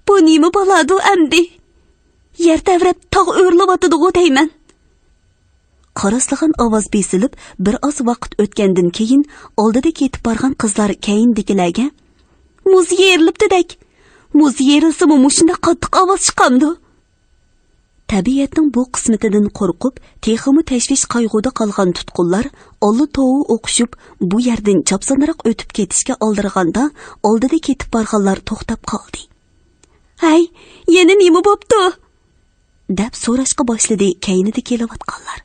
بۇ نېمە بالادۇ ئەمدى؟ يەر تەۋرەپ تاغ ئۆرۈلۈۋاتىدىغۇ دەيمەن. قاراسلىغان ئاۋاز بېسىلىپ، بىر ئاز ۋاقىت ئۆتكەندىن كېيىن، ئالدىدا كېتىپ بارغان قىزلار كەينىدىكىلەرگە، مۇز يېرىلىپتىدەك! مۇز يېرىلسىمۇ مۇشۇنداق قاتتىق ئاۋاز چىقامدۇ؟ تەبىئەتنىڭ بۇ قىسمىتىدىن قورقۇپ، تېخىمۇ تەشۋىش-قايغۇدا قالغان تۇتقۇنلار ئاللا توۋا ئوقۇشۇپ، بۇ يەردىن چاپسانراق ئۆتۈپ كېتىشكە ئالدىرىغاندا، ئالدىدا كېتىپ بارغانلار توختاپ قالدى. ھەي، يەنە نېمە بوپتۇ؟ دەپ سوراشقا باشلىدى كەينىدە كېلىۋاتقانلار.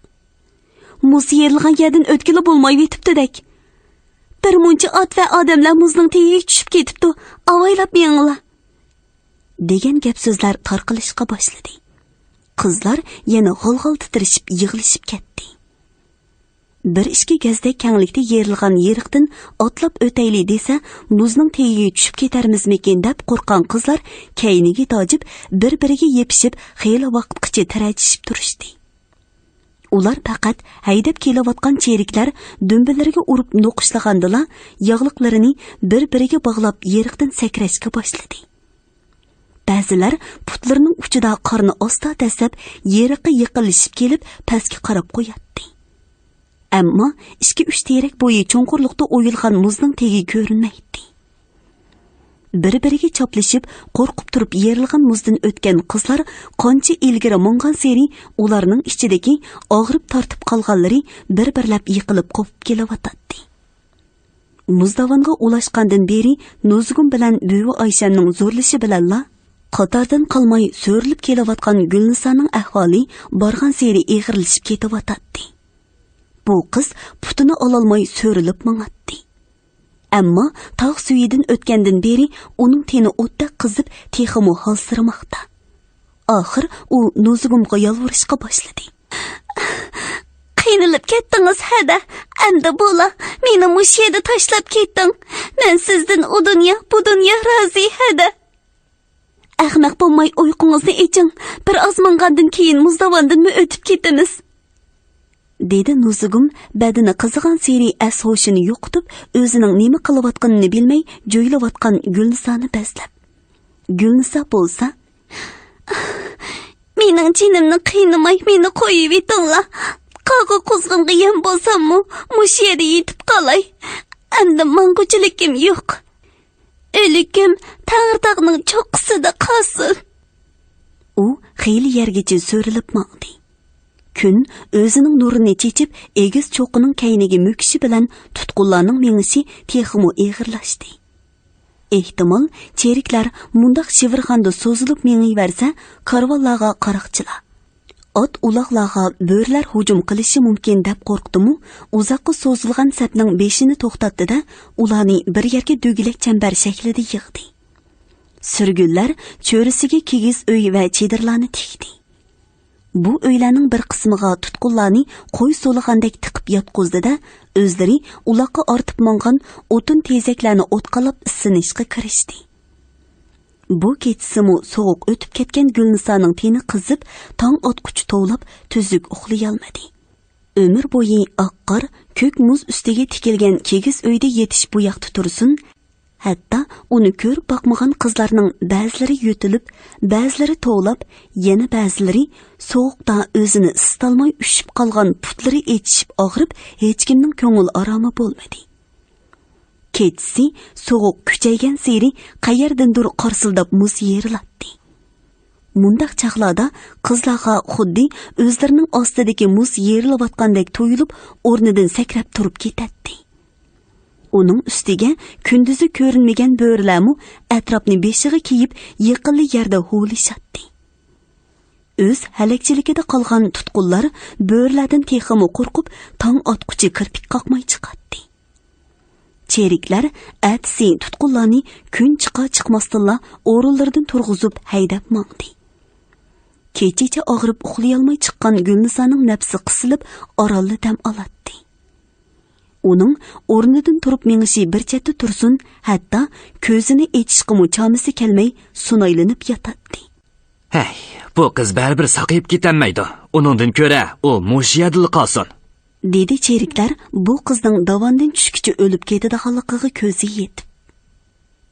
مۇز يېرىلغان يەردىن ئۆتكىلى بولمايۋېتىپتىدەك. بىر مۇنچە ئات ۋە ئادەملەر مۇزنىڭ تېگىگە چۈشۈپ كېتىپتۇ، ئاۋايلاپ مېڭىڭلار! دېگەن گەپ سۆزلەر تارقىلىشقا باشلىدى. قىزلار يەنە غال-غال تىترىشىپ يىغلىشىپ كەتتى. بىر ئىككى گەزدەك كەڭلىكتە يېرىلغان يېرىقتىن ئاتلاپ ئۆتەيلى دېسە، مۇزنىڭ تېگىگە چۈشۈپ كېتەرمىزمىكىن دەپ قورققان قىزلار كەينىگە تاجىپ، بىر-بىرىگە يېپىشىپ، خېلى ۋاقىتقىچە تىرەجىشىپ تۇرۇشتى. ئۇلار پەقەت ھەيدەپ كېلىۋاتقان چېرىكلەر دۈمبىلىرىگە ئۇرۇپ نوقۇشلىغاندىلا، ياغلىقلىرىنى بىر-بىرىگە باغلاپ يېرىقتىن سەكرەشكە باشلىدى. بەزىلەر پۇتلىرىنىڭ ئۇچىدا قارنى ئاستا دەسسەپ، يېرىققا يېقىنلىشىپ كېلىپ، پەسكە قاراپ قوياتتى. ئەمما ئىككى-ئۈچ تېرەك بويى چوڭقۇرلۇقتا ئويۇلغان مۇزنىڭ تېگى كۆرۈنمەيتتى. بىر-بىرىگە چاپلىشىپ، قورقۇپ تۇرۇپ يېرىلغان مۇزدىن ئۆتكەن قىزلار قانچە ئىلگىرى ماڭغانسېرى، ئۇلارنىڭ ئىچىدىكى ئاغرىپ تارتىپ قالغانلىرى بىر-بىرلەپ يىقىلىپ قوپۇپ كېلىۋاتاتتى. مۇزداۋانغا ئۇلاشقاندىن بېرى نۇزۇگۇم بىلەن بۈۋى ئايشەمنىڭ زورلىشى بىلەنلا قاتاردىن قالماي سۆرىلىپ كېلىۋاتقان گۈلنىسانىڭ ئەھۋالى بارغانسېرى ئېغىرلىشىپ كېتىۋاتاتتى. بۇ قىز پۇتىنى ئالالماي سۆرىلىپ ماڭاتتى. ئەمما تاغ سۈيىدىن ئۆتكەندىن بېرى ئۇنىڭ تېنى ئوتتەك قىزىپ، تېخىمۇ ھالسىرىماقتا. ئاخىر ئۇ نۇزۇگۇمغا يالۋۇرۇشقا باشلىدى. قىينىلىپ كەتتىڭىز ھەدە. ئەمدى بولا، مېنى مۇشۇ يەردە تاشلاپ كېتىڭ. مەن سىزدىن ئۇ دۇنيا، بۇ دۇنيا رازى ھەدە. ئەخمەق بولماي ئۇيقۇڭىزنى ئېچىڭ. بىر ئاز ماڭغاندىن كېيىن مۇزداۋاندىنمۇ ئۆتۈپ كېتىمىز. دېدى نۇزۇگۇم بەدىنى قىزىغانسېرى ئەس-ھوشىنى يوقىتىپ، ئۆزىنىڭ نېمە قىلىۋاتقىنىنى بىلمەي جۆيلۈۋاتقان گۈلنىسانى بەزلەپ. گۈلنىسا بولسا، مېنىڭ جېنىمنى قىينىماي، مېنى قويۇۋېتىڭلار. قاغا قۇزغۇنغا يەم بولساممۇ، مۇشۇ يەردە يېتىپ قالاي. ئەمدى ماڭغۇچىلىكىم يوق. ئۆلۈكۈم تەڭرىتاغنىڭ چوققىسىدا قالسۇن. ئۇ خېلى يەرگىچە سۆرىلىپ ماڭدى. كۈن ئۆزىنىڭ نۇرىنى چېچىپ، ئېگىز چوققىنىڭ كەينىگە مۆكۈشى بىلەن تۇتقۇنلارنىڭ مېڭىشى تېخىمۇ ئېغىرلاشتى. ئېھتىمال، چېرىكلەر مۇنداق شىۋىرغاندا سوزۇلۇپ مېڭىۋەرسە، كارۋانلارغا قاراقچىلار، ئات-ئۇلاغلارغا بۆرىلەر ھۇجۇم قىلىشى مۇمكىن دەپ قورقتىمۇ، ئۇزاققا سوزۇلغان سەپنىڭ بېشىنى توختاتتى-دە، ئۇلارنى بىر يەرگە دۆگىلەك چەمبەر شەكلىدە يىغدى. سۈرگۈنلەر چۆرىسىگە كىگىز ئۆي ۋە چېدىرلارنى تىكتى. بۇ ئۆيلەرنىڭ بىر قىسمىغا تۇتقۇنلارنى قوي سولىغاندەك تىقىپ ياتقۇزدى-دە، ئۆزلىرى ئۇلاققا ئارتىپ ماڭغان ئوتۇن تېزەكلەرنى ئوتقالاپ ئىسسىنىشقا كىرىشتى. بۇ كېچىسىمۇ سوغۇق ئۆتۈپ كەتكەن گۈلنىسانىڭ تېنى قىزىپ، تاڭ ئاتقۇچە توۋلاپ، تۈزۈك ئۇخلىيالمىدى. ئۆمۈر بويى ئاق قار، كۆك مۇز ئۈستىگە تىكىلگەن كىگىز ئۆيدە يېتىش بۇ ياقتا تۇرسۇن، ھەتتا ئۇنى كۆرۈپ باقمىغان قىزلارنىڭ بەزىلىرى يۆتىلىپ، بەزىلىرى توۋلاپ، يەنە بەزىلىرى سوغۇقتا ئۆزىنى ئىسسىتالماي ئۈششۈپ قالغان پۇتلىرى ئېچىشىپ ئاغرىپ، ھېچكىمنىڭ كۆڭۈل ئارامى بولمىدى. كېچىسى سوغۇق كۈچەيگەنسېرى قەيەردىندۇر قارسىلداپ مۇز يېرىلاتتى. مۇنداق چاغلاردا قىزلارغا خۇددى ئۆزلىرىنىڭ ئاستىدىكى مۇز يېرىلىۋاتقاندەك تۇيۇلۇپ، ئورنىدىن سەكرەپ تۇرۇپ كېتەتتى. ئۇنىڭ ئۈستىگە كۈندۈزى كۆرۈنمىگەن بۆرىلەرمۇ ئەتراپنى بېشىغا كىيىپ، يېقىنلا يەردە ھۇۋلىشاتتى. ئۆز ھەلەكچىلىكىدە قالغان تۇتقۇنلار بۆرىلەردىن تېخىمۇ قورقۇپ، تاڭ ئاتقۇچە كىرپىك قاقماي چىقاتتى. چېرىكلەر ئەتىسى تۇتقۇنلارنى كۈن چىقار چىقماستىنلا ئورۇنلىرىدىن تۇرغۇزۇپ ھەيدەپ ماڭدى. كېچىچە ئاغرىپ ئۇخلىيالماي چىققان گۈلنىسانىڭ نەپسى قىسىلىپ، ئارانلا دەم ئالاتتى. ئۇنىڭ ئورنىدىن تۇرۇپ مېڭىشى بىر چەتتە تۇرسۇن، ھەتتا كۆزىنى ئېچىشقىمۇ چامىسى كەلمەي سۇنايلىنىپ ياتاتتى. ھەي، بۇ قىز بەرىبىر ساقىيىپ كېتەلمەيدۇ. ئۇنىڭدىن كۆرە ئۇ مۇشۇ يەردىلا قالسۇن. دېدى چېرىكلەر بۇ قىزنىڭ داۋاندىن چۈشكىچە ئۆلۈپ كېتىدىغانلىقىغا كۆزى يېتىپ.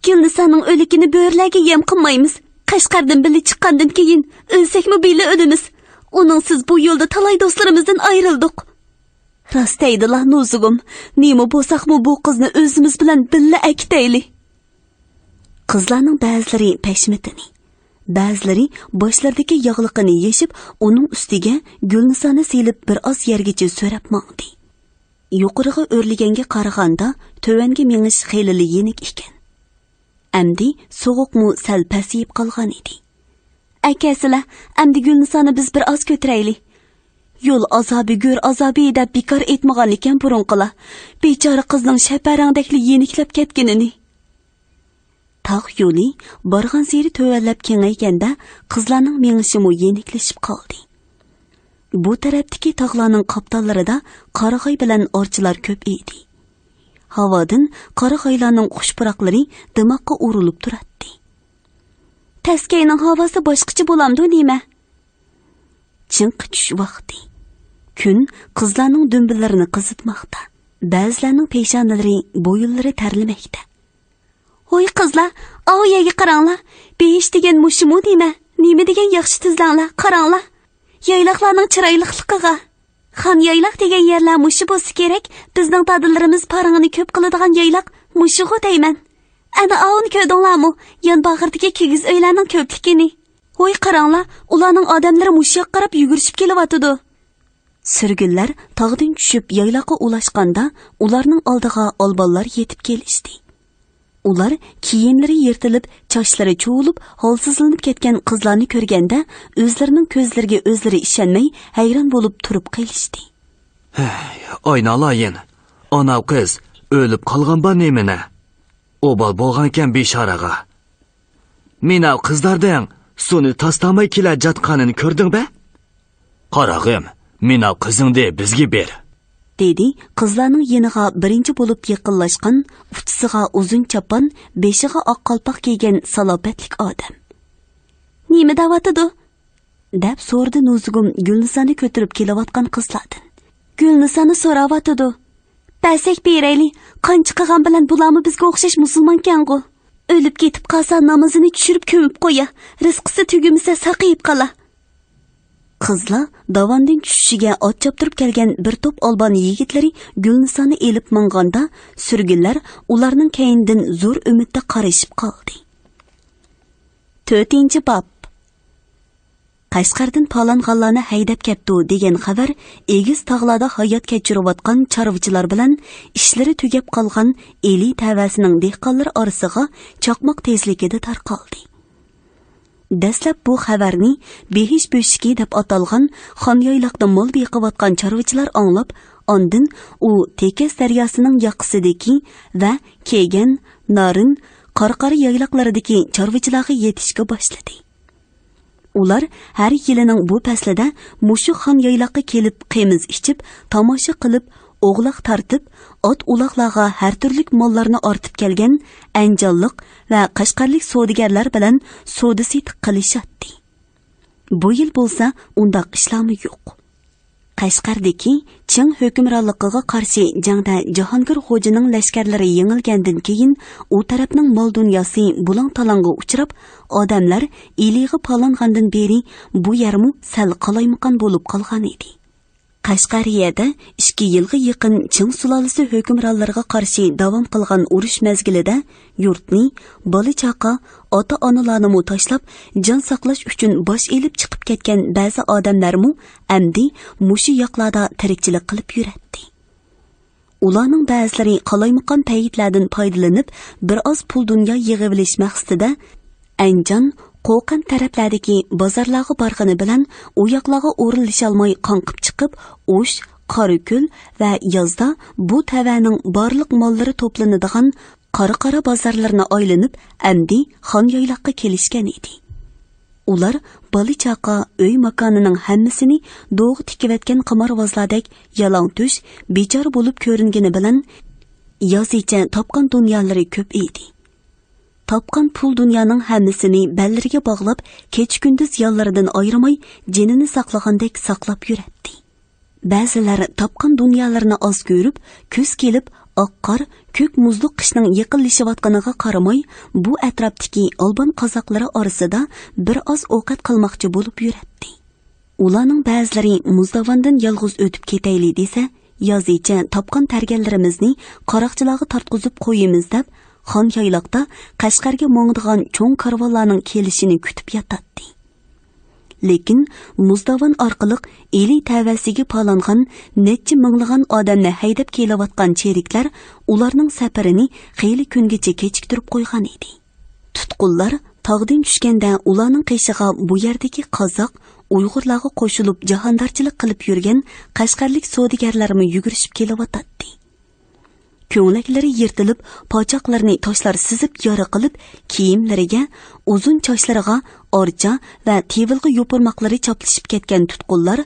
گۈلنىسانىڭ ئۆلۈكىنى بۆرىلەرگە يەم قىلمايمىز. قەشقەردىن بىللە چىققاندىن كېيىن ئۆلسەكمۇ بىللە ئۆلىمىز. ئۇنىڭسىز بۇ يولدا تالاي دوستلىرىمىزدىن ئايرىلدۇق. راست دەيدىلا نۇزۇگۇم، نېمە بولساقمۇ بۇ قىزنى ئۆزىمىز بىلەن بىللە ئەكېتەيلى. قىزلارنىڭ بەزىلىرى پەشمىتىنى، بەزىلىرى باشلىرىدىكى ياغلىقىنى يېشىپ، ئۇنىڭ ئۈستىگە گۈلنىسانى سېلىپ بىر ئاز يەرگىچە سۆرەپ ماڭدى. يۇقىرىغا ئۆرلىگەنگە قارىغاندا تۆۋەنگە مېڭىش خېلىلا يېنىك ئىكەن. ئەمدى سوغۇقمۇ سەل پەسىيىپ قالغان ئىدى. ئەكەلسىلە، ئەمدى گۈلنىسانى بىز بىر ئاز كۆتۈرەيلى. يول ئازابى، گۆر ئازابى دەپ بىكار ئېيتمىغانىكەن بۇرۇنقىلار. بىچارە قىزنىڭ شەپەرەڭدەكلا يېنىكلەپ كەتكىنىنى. تاغ يولى بارغانسېرى تۆۋەنلەپ كېڭەيگەندە، قىزلارنىڭ مېڭىشىمۇ يېنىكلىشىپ قالدى. بۇ تەرەپتىكى تاغلارنىڭ قاپتاللىرىدا قارىغاي بىلەن ئارچىلار كۆپ ئىدى. ھاۋادىن قارىغايلارنىڭ خۇش پۇراقلىرى دىماققا ئۇرۇلۇپ تۇراتتى. تەسكەينىڭ ھاۋاسى باشقىچە بولامدۇ نېمە؟ چىڭقى چۈش ۋاقتى. كۈن قىزلارنىڭ دۈمبىلىرىنى قىزىتماقتا. بەزىلەرنىڭ پېشانىلىرى، بويۇنلىرى تەرلىمەكتە. ھوي قىزلار، ئاۋۇ يەرگە قاراڭلار. بېيىش دېگەن مۇشۇمۇ نېمە؟ نېمە دېگەن ياخشى تۈزلەڭلار، قاراڭلار. يايلاقلارنىڭ چىرايلىقلىقىغا. خان يايلاق دېگەن يەرلەر مۇشۇ بولسا كېرەك، بىزنىڭ دادىلىرىمىز پارىڭىنى كۆپ قىلىدىغان يايلاق مۇشۇغۇ دەيمەن. ئەنە ئاۋۇنى كۆردۈڭلارمۇ؟ يان باغرىدىكى كىگىز ئۆيلەرنىڭ كۆپلۈكىنى. ھوي قاراڭلار، ئۇلارنىڭ ئادەملىرى مۇشۇ ياققا قاراپ يۈگۈرۈشۈپ كېلىۋاتىدۇ. سۈرگۈنلەر تاغدىن چۈشۈپ يايلاققا ئۇلاشقاندا، ئۇلارنىڭ ئالدىغا ئالبانلار يېتىپ كېلىشتى. ئۇلار كىيىملىرى يىرتىلىپ، چاچلىرى چۇۋۇلۇپ، ھالسىزلىنىپ كەتكەن قىزلارنى كۆرگەندە، ئۆزلىرىنىڭ كۆزلىرىگە ئۆزلىرى ئىشەنمەي، ھەيران بولۇپ تۇرۇپ قېلىشتى. ھەي، ئاينالايىن، ئاناۋ قىز ئۆلۈپ قالغان بار نېمىنە؟ ئوبال بولغانكەن بىشارىغا. مېنىڭ قىزلاردىن سۇنى تاستاماي كېلەجاتقانىنى كۆردۈڭ بە؟ قاراغىم، مېنىڭ قىزىڭنى بىزگە بېر. دېدى قىزلارنىڭ يېنىغا بىرىنچى بولۇپ يېقىنلاشقان، ئۇچىسىغا ئۇزۇن چاپان، بېشىغا ئاق قالپاق كىيگەن سالاپەتلىك ئادەم. نېمە دەۋاتىدۇ؟ دەپ سورىدى نۇزۇگۇم گۈلنىسانى كۆتۈرۈپ كېلىۋاتقان قىزلاردىن. گۈلنىسانى سوراۋاتىدۇ. بەرسەك بېرەيلى، قان چىقىغان بىلەن بۇلارمۇ بىزگە ئوخشاش مۇسۇلمانكەنغۇ. ئۆلۈپ كېتىپ قالسا نامىزىنى چۈشۈرۈپ كۆمۈپ قويا، رىزقىسى تۈگىمىسە ساقىيىپ قالا. قىزلار داۋاندىن چۈشۈشىگە ئات چاپتۇرۇپ كەلگەن بىر توپ ئالبان يىگىتلىرى گۈلنىسانى ئېلىپ ماڭغاندا، سۈرگۈنلەر ئۇلارنىڭ كەينىدىن زور ئۈمىدتە قارىشىپ قالدى. تۆتىنچى باب. قەشقەردىن پالانغانلارنى ھەيدەپ كەپتۇ دېگەن خەۋەر ئېگىز تاغلاردا ھايات كەچۈرۈۋاتقان چارۋىچىلار بىلەن ئىشلىرى تۈگەپ قالغان ئىلى تەۋەسىنىڭ دېھقانلىرى ئارىسىغا چاقماق تېزلىكىدە تارقالدى. دەسلەپ بۇ خەۋەرنى بېھىش بۆشۈكى دەپ ئاتالغان خان يايلاقتا مال بېقىۋاتقان چارۋىچىلار ئاڭلاپ، ئاندىن ئۇ تېكەس دەرياسىنىڭ ياقىسىدىكى ۋە كېگەن، نارىن، قارقارا يايلاقلىرىدىكى چارۋىچىلارغا يېتىشكە باشلىدى. ئۇلار ھەر يىلىنىڭ بۇ پەسلىدە مۇشۇ خان يايلاققا كېلىپ قىمىز ئىچىپ، تاماشا قىلىپ، ئوغلاق تارتىپ، ئات-ئۇلاغلارغا ھەر تۈرلۈك ماللارنى ئارتىپ كەلگەن ئەنجانلىق ۋە قەشقەرلىك سودىگەرلەر بىلەن سودا-سېتىق قىلىشاتتى. بۇ يىل بولسا ئۇنداق ئىشلارمۇ يوق. قەشقەردىكى چىڭ ھۆكۈمرانلىقىغا قارشى جەڭدە جاھانگىر خوجىنىڭ لەشكەرلىرى يېڭىلگەندىن كېيىن، ئۇ تەرەپنىڭ مال-دۇنياسى بۇلاڭ-تالاڭغا ئۇچراپ، ئادەملەر ئىلىغا پالانغاندىن بېرى بۇ يەرمۇ سەل قالايمىقان بولۇپ قالغانىدى. قەشقەرىيەدە ئىككى يىلغا يېقىن چىڭ سۇلالىسى ھۆكۈمرانلىرىغا قارشى داۋام قىلغان ئۇرۇش مەزگىلىدە يۇرتنى، بالا-چاقا، ئاتا-ئانىلارنىمۇ تاشلاپ، جان ساقلاش ئۈچۈن باش ئېلىپ چىقىپ كەتكەن بەزى ئادەملەرمۇ ئەمدى مۇشۇ ياقلاردا تىرىكچىلىك قىلىپ يۈرەتتى. ئۇلارنىڭ بەزىلىرى قالايمىقان پەيتلەردىن پايدىلىنىپ، بىر ئاز پۇل-دۇنيا يىغىۋېلىش مەقسىتىدە ئەنجان، قوقەنت تەرەپلەردىكى بازارلارغا بارغىنى بىلەن، ئۇ ياقلارغا ئورۇنلىشالماي قاڭقىپ چىقىپ، ئۇش، قاراكۆل ۋە يازدا بۇ تەۋەنىڭ بارلىق ماللىرى توپلىنىدىغان قارا-قارا بازارلىرىنى ئايلىنىپ، ئەمدى خان يايلاققا كېلىشكەن ئىدى. ئۇلار بالا-چاقا، ئۆي-ماكانىنىڭ ھەممىسىنى دوغا تىكىۋەتكەن قىمارۋازلاردەك يالاڭ تۆش، بىچارە بولۇپ كۆرۈنگىنى بىلەن، يازىچە تاپقان دۇنيالىرى كۆپ ئىدى. تاپقان پۇل-دۇنيانىڭ ھەممىسىنى بەللىرىگە باغلاپ، كېچە-كۈندۈز يانلىرىدىن ئايرىماي، جېنىنى ساقلىغاندەك ساقلاپ يۈرەتتى. بەزىلەر تاپقان دۇنيالىرىنى ئاز كۆرۈپ، كۈز كېلىپ، ئاق قار، كۆك مۇزلۇق قىشنىڭ يېقىنلىشىۋاتقىنىغا قارىماي، بۇ ئەتراپتىكى ئالبان قازاقلىرى ئارىسىدا بىر ئاز ئوقەت قىلماقچى بولۇپ يۈرەتتى. ئۇلارنىڭ بەزىلىرى مۇزداۋاندىن يالغۇز ئۆتۈپ كېتەيلى دېسە، يازىچە تاپقان تەرگەنلىرىمىزنى قاراقچىلارغا تارتقۇزۇپ قويىمىز دەپ، خان يايلاقتا قەشقەرگە ماڭىدىغان چوڭ كارۋانلارنىڭ كېلىشىنى كۈتۈپ ياتاتتى. لېكىن مۇزداۋان ئارقىلىق ئىلى تەۋەسىگە پالانغان نەچچە مىڭلىغان ئادەمنى ھەيدەپ كېلىۋاتقان چېرىكلەر ئۇلارنىڭ سەپىرىنى خېلى كۈنگىچە كېچىكتۈرۈپ قويغان ئىدى. تۇتقۇنلار تاغدىن چۈشكەندە ئۇلارنىڭ قېشىغا بۇ يەردىكى قازاق، ئۇيغۇرلارغا قوشۇلۇپ جاھاندارچىلىق قىلىپ يۈرگەن قەشقەرلىك سودىگەرلەرمۇ يۈگۈرۈشۈپ كېلىۋاتاتتى. كۆڭلەكلىرى يىرتىلىپ، پاچاقلىرىنى تاشلار سىزىپ يارا قىلىپ، كىيىملىرىگە، ئۇزۇن چاچلىرىغا ئارچا ۋە تېۋىلغا يوپۇرماقلىرى چاپلىشىپ كەتكەن تۇتقۇنلار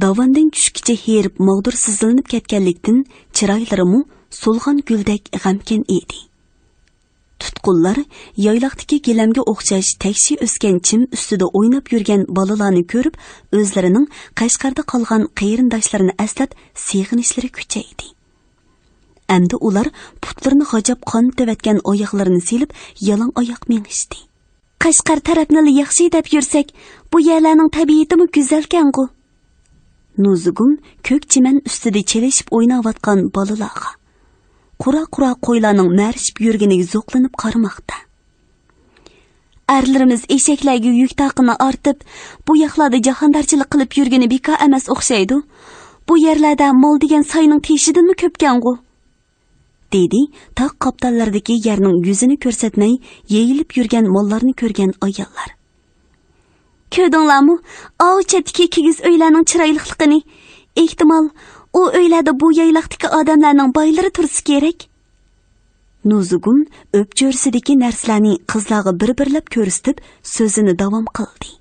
داۋاندىن چۈشكىچە ھېرىپ، ماغدۇرسىزلىنىپ كەتكەنلىكتىن، چىرايلىرىمۇ سولغان گۈلدەك غەمكىن ئىدى. تۇتقۇنلار يايلاقتىكى گىلەمگە ئوخشاش تەكشى ئۆسكەن چىم ئۈستىدە ئويناپ يۈرگەن بالىلارنى كۆرۈپ، ئۆزلىرىنىڭ قەشقەردە قالغان قېرىنداشلىرىنى ئەسلەپ، سېغىنىشلىرى كۈچەيدى. ئەمدى ئۇلار پۇتلىرىنى غاجاپ قانىتىۋەتكەن ئاياغلىرىنى سېلىپ، يالاڭ ئاياق مېڭىشتى. قەشقەر تەرەپنىلا ياخشى دەپ يۈرسەك، بۇ يەرلەرنىڭ تەبىئىتىمۇ گۈزەلكەنغۇ. نۇزۇگۇم كۆك چىمەن ئۈستىدە چېلىشىپ ئويناۋاتقان بالىلارغا، قۇرا-قۇرا قويلارنىڭ مەرىشىپ يۈرگىنىگە زوقلىنىپ قارىماقتا. ئەرلىرىمىز ئېشەكلەرگە يۈك تاقىنى ئارتىپ، بۇ ياقلاردا جاھاندارچىلىق قىلىپ يۈرگىنى بىكار ئەمەس ئوخشايدۇ. بۇ يەرلەردە مال دېگەن ساينىڭ تېشىدىنمۇ كۆپكەنغۇ. دېدى تاغ قاپتاللىرىدىكى يەرنىڭ يۈزىنى كۆرسەتمەي يېيىلىپ يۈرگەن ماللارنى كۆرگەن ئاياللار. كۆردۈڭلارمۇ؟ ئاۋۇ چەتتىكى كىگىز ئۆيلەرنىڭ چىرايلىقلىقىنى. ئېھتىمال، ئۇ ئۆيلەردە بۇ يايلاقتىكى ئادەملەرنىڭ بايلىرى تۇرسا كېرەك. نۇزۇگۇم ئۆپچۆرىسىدىكى نەرسىلەرنى قىزلارغا بىر-بىرلەپ كۆرسىتىپ، سۆزىنى داۋام قىلدى.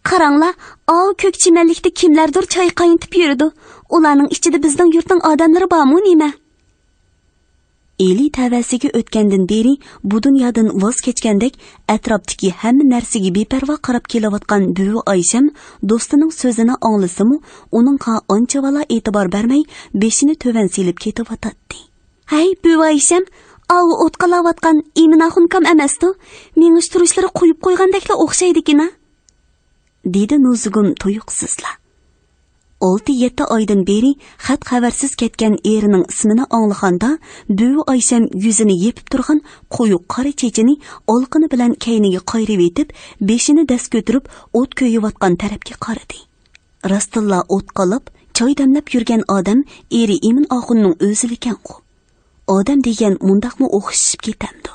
قاراڭلار، ئاۋۇ كۆك چىمەنلىكتە كىملەردۇر چاي قاينىتىپ يۈرىدۇ. ئۇلارنىڭ ئىچىدە بىزنىڭ يۇرتنىڭ ئادەملىرى بارمۇ نېمە؟ ئىلى تەۋەسىگە ئۆتكەندىن بېرى بۇ دۇنيادىن ۋاز كەچكەندەك، ئەتراپتىكى ھەممە نەرسىگە بىپەرۋا قاراپ كېلىۋاتقان بۈۋى ئايشەم دوستىنىڭ سۆزىنى ئاڭلىسىمۇ، ئۇنىڭغا ئانچىۋالا ئېتىبار بەرمەي، بېشىنى تۆۋەن سېلىپ كېتىۋاتاتتى. ھەي، بۈۋى ئايشەم، ئاۋۇ ئوت قالاۋاتقان ئىمىن ئاخۇنكام ئەمەستۇ؟ مېڭىش تۇرۇشلىرى قويۇپ قويغاندەكلا ئوخشايدىكىنا؟ دېدى نۇزۇگۇم تۇيۇقسىزلا. ئالتە-يەتتە ئايدىن بېرى خەت-خەۋەرسىز كەتكەن ئېرىنىڭ ئىسمىنى ئاڭلىغاندا، بۈۋى ئايشەم يۈزىنى يېپىپ تۇرغان قويۇق قارا چېچىنى ئالىقىنى بىلەن كەينىگە قايرىۋېتىپ، بېشىنى دەس كۆتۈرۈپ، ئوت كۆيۈۋاتقان تەرەپكە قارىدى. راستتىنلا ئوت قالاپ، چاي دەملەپ يۈرگەن ئادەم ئېرى ئىمىن ئاخۇننىڭ ئۆزىلىكەنغۇ. ئادەم دېگەن مۇنداقمۇ ئوخشىشىپ كېتەمدۇ؟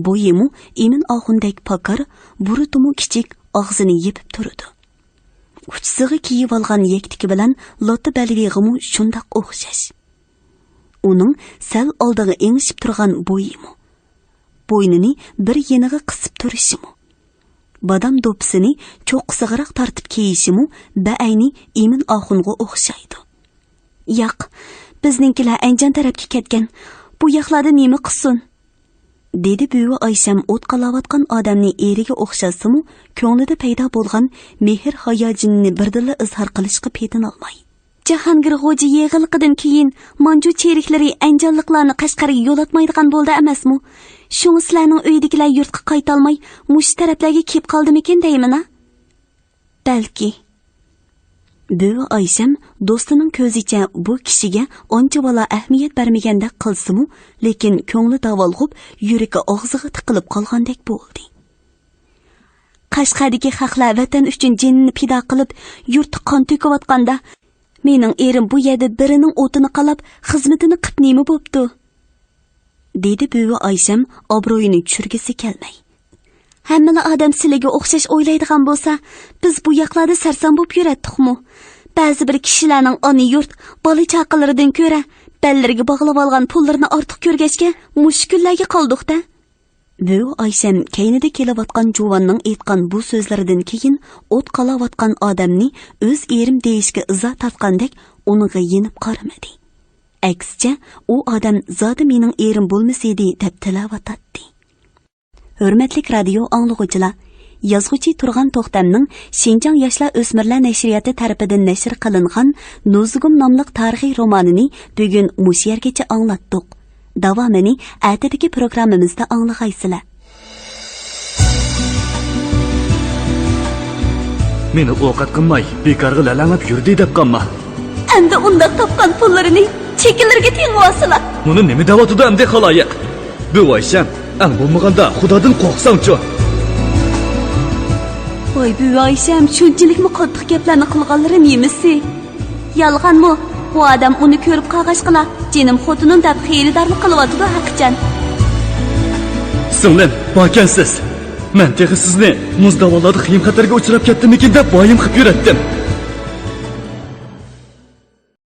بويىمۇ ئىمىن ئاخۇندەك پاكار، بۇرۇتىمۇ كىچىك، ئاغزىنى يېپىپ تۇرىدۇ. ئۇچىسىغا كىيىۋالغان يەكتىكى بىلەن لاتا بەلۋېغىمۇ شۇنداق ئوخشاش. ئۇنىڭ سەل ئالدىغا ئېڭىشىپ تۇرغان بويىمۇ، بوينىنى بىر يېنىغا قىسىپ تۇرۇشىمۇ، بادام دوپپىسىنى چوققىسىغىراق تارتىپ كىيىشىمۇ بەئەينى ئىمىن ئاخۇنغا ئوخشايدۇ. ياق، بىزنىڭكىلەر ئەنجان تەرەپكە كەتكەن. بۇ ياقلاردا نېمە قىلسۇن؟ دېدى بۈۋى ئايشەم ئوت قالاۋاتقان ئادەمنى ئېرىگە ئوخشاتسىمۇ، كۆڭلىدە پەيدا بولغان مېھىر ھاياجىنىنى بىردىنلا ئىزھار قىلىشقا پېتىنالماي. جاھانگىر غوجا يىغىلىقىدىن كېيىن مانجۇ چېرىكلىرى ئەنجانلىقلارنى قەشقەرگە يولاتمايدىغان بولدى ئەمەسمۇ؟ شۇڭا سىلەرنىڭ ئۆيدىكىلەر يۇرتقا قايتالماي، مۇشۇ تەرەپلەرگە كېلىپ قالدىمىكىن دەيمىنا؟ بەلكى. بۈۋى ئايشەم دوستىنىڭ كۆزىچە بۇ كىشىگە ئانچىۋالا ئەھمىيەت بەرمىگەندەك قىلسىمۇ، لېكىن كۆڭلى داۋالغۇپ، يۈرىكى ئاغزىغا تىقىلىپ قالغاندەك بولدى. قەشقەردىكى خەقلەر ۋەتەن ئۈچۈن جېنىنى پىدا قىلىپ، يۇرتتا قان تۆكۈۋاتقاندا، مېنىڭ ئېرىم بۇ يەردە بىرىنىڭ ئوتىنى قالاپ، خىزمىتىنى قىپ نېمە بوپتۇ؟ دېدى بۈۋى ئايشەم ئابرۇيىنى چۈشۈرگۈسى كەلمەي. ھەممىلا ئادەم سىلىگە ئوخشاش ئويلايدىغان بولسا، بىز بۇ ياقلاردا سەرسان بوپ يۈرەتتۇقمۇ؟ بەزى بىر كىشىلەرنىڭ ئانا يۇرت، بالا چاقىلىرىدىن كۆرە، بەللىرىگە باغلىۋالغان پۇللىرىنى ئارتۇق كۆرگەچكە، مۇشۇ كۈنلەرگە قالدۇق-دە. بۈۋى ئايشەم كەينىدە كېلىۋاتقان جۇۋاننىڭ ئېيتقان بۇ سۆزلىرىدىن كېيىن، ئوت قالاۋاتقان ئادەمنى ئۆز ئېرىم دېيىشكە ئىزا تارتقاندەك ئۇنىڭغا يېنىپ قارىمىدى. ئەكسىچە، ئۇ ئادەم زادى مېنىڭ ئېرىم بولمىسىدى دەپ تىلەۋاتاتتى. ھۆرمەتلىك رادىيو ئاڭلىغۇچىلار، يازغۇچى تۇرغان توختەمنىڭ شىنجاڭ ياشلار ئۆسمۈرلەر نەشرىياتى تەرىپىدىن نەشر قىلىنغان نۇزۇگۇم ناملىق تارىخىي رومانىنى بۈگۈن مۇشۇ يەرگىچە ئاڭلاتتۇق. داۋامىنى ئەتىدىكى پروگراممىمىزدا ئاڭلىغايسىلەر. مېنى ئوقەت قىلماي، بىكارغا لەلەڭلەپ يۈردى دەپ قالما. ئەمدى ئۇنداق تاپقان پۇللىرىنى چېكىلىرىگە تېڭىۋالسىلا. مۇنى نېمە دەۋاتىدۇ ئەمدى خالايىق؟ بۈۋى ئايشەم، ئەڭ بولمىغاندا خۇدادىن قورقساڭچۇ؟ ۋاي بۈۋى ئايشەم، شۇنچىلىكمۇ قاتتىق گەپلەرنى قىلغانلىرى نېمىسى؟ يالغانمۇ؟ بۇ ئادەم ئۇنى كۆرۈپ قالغاچقىلا، جېنىم خوتۇنۇم دەپ خېرىدارلىق قىلىۋاتىدۇ ھەقىچان. سىڭلىم، باركەنسىز. مەن تېخى سىزنى مۇز داۋانلاردا خېيىم خەتەرگە ئۇچراپ كەتتىممىكىن دەپ ۋايىم قىلىپ يۈرەتتىم.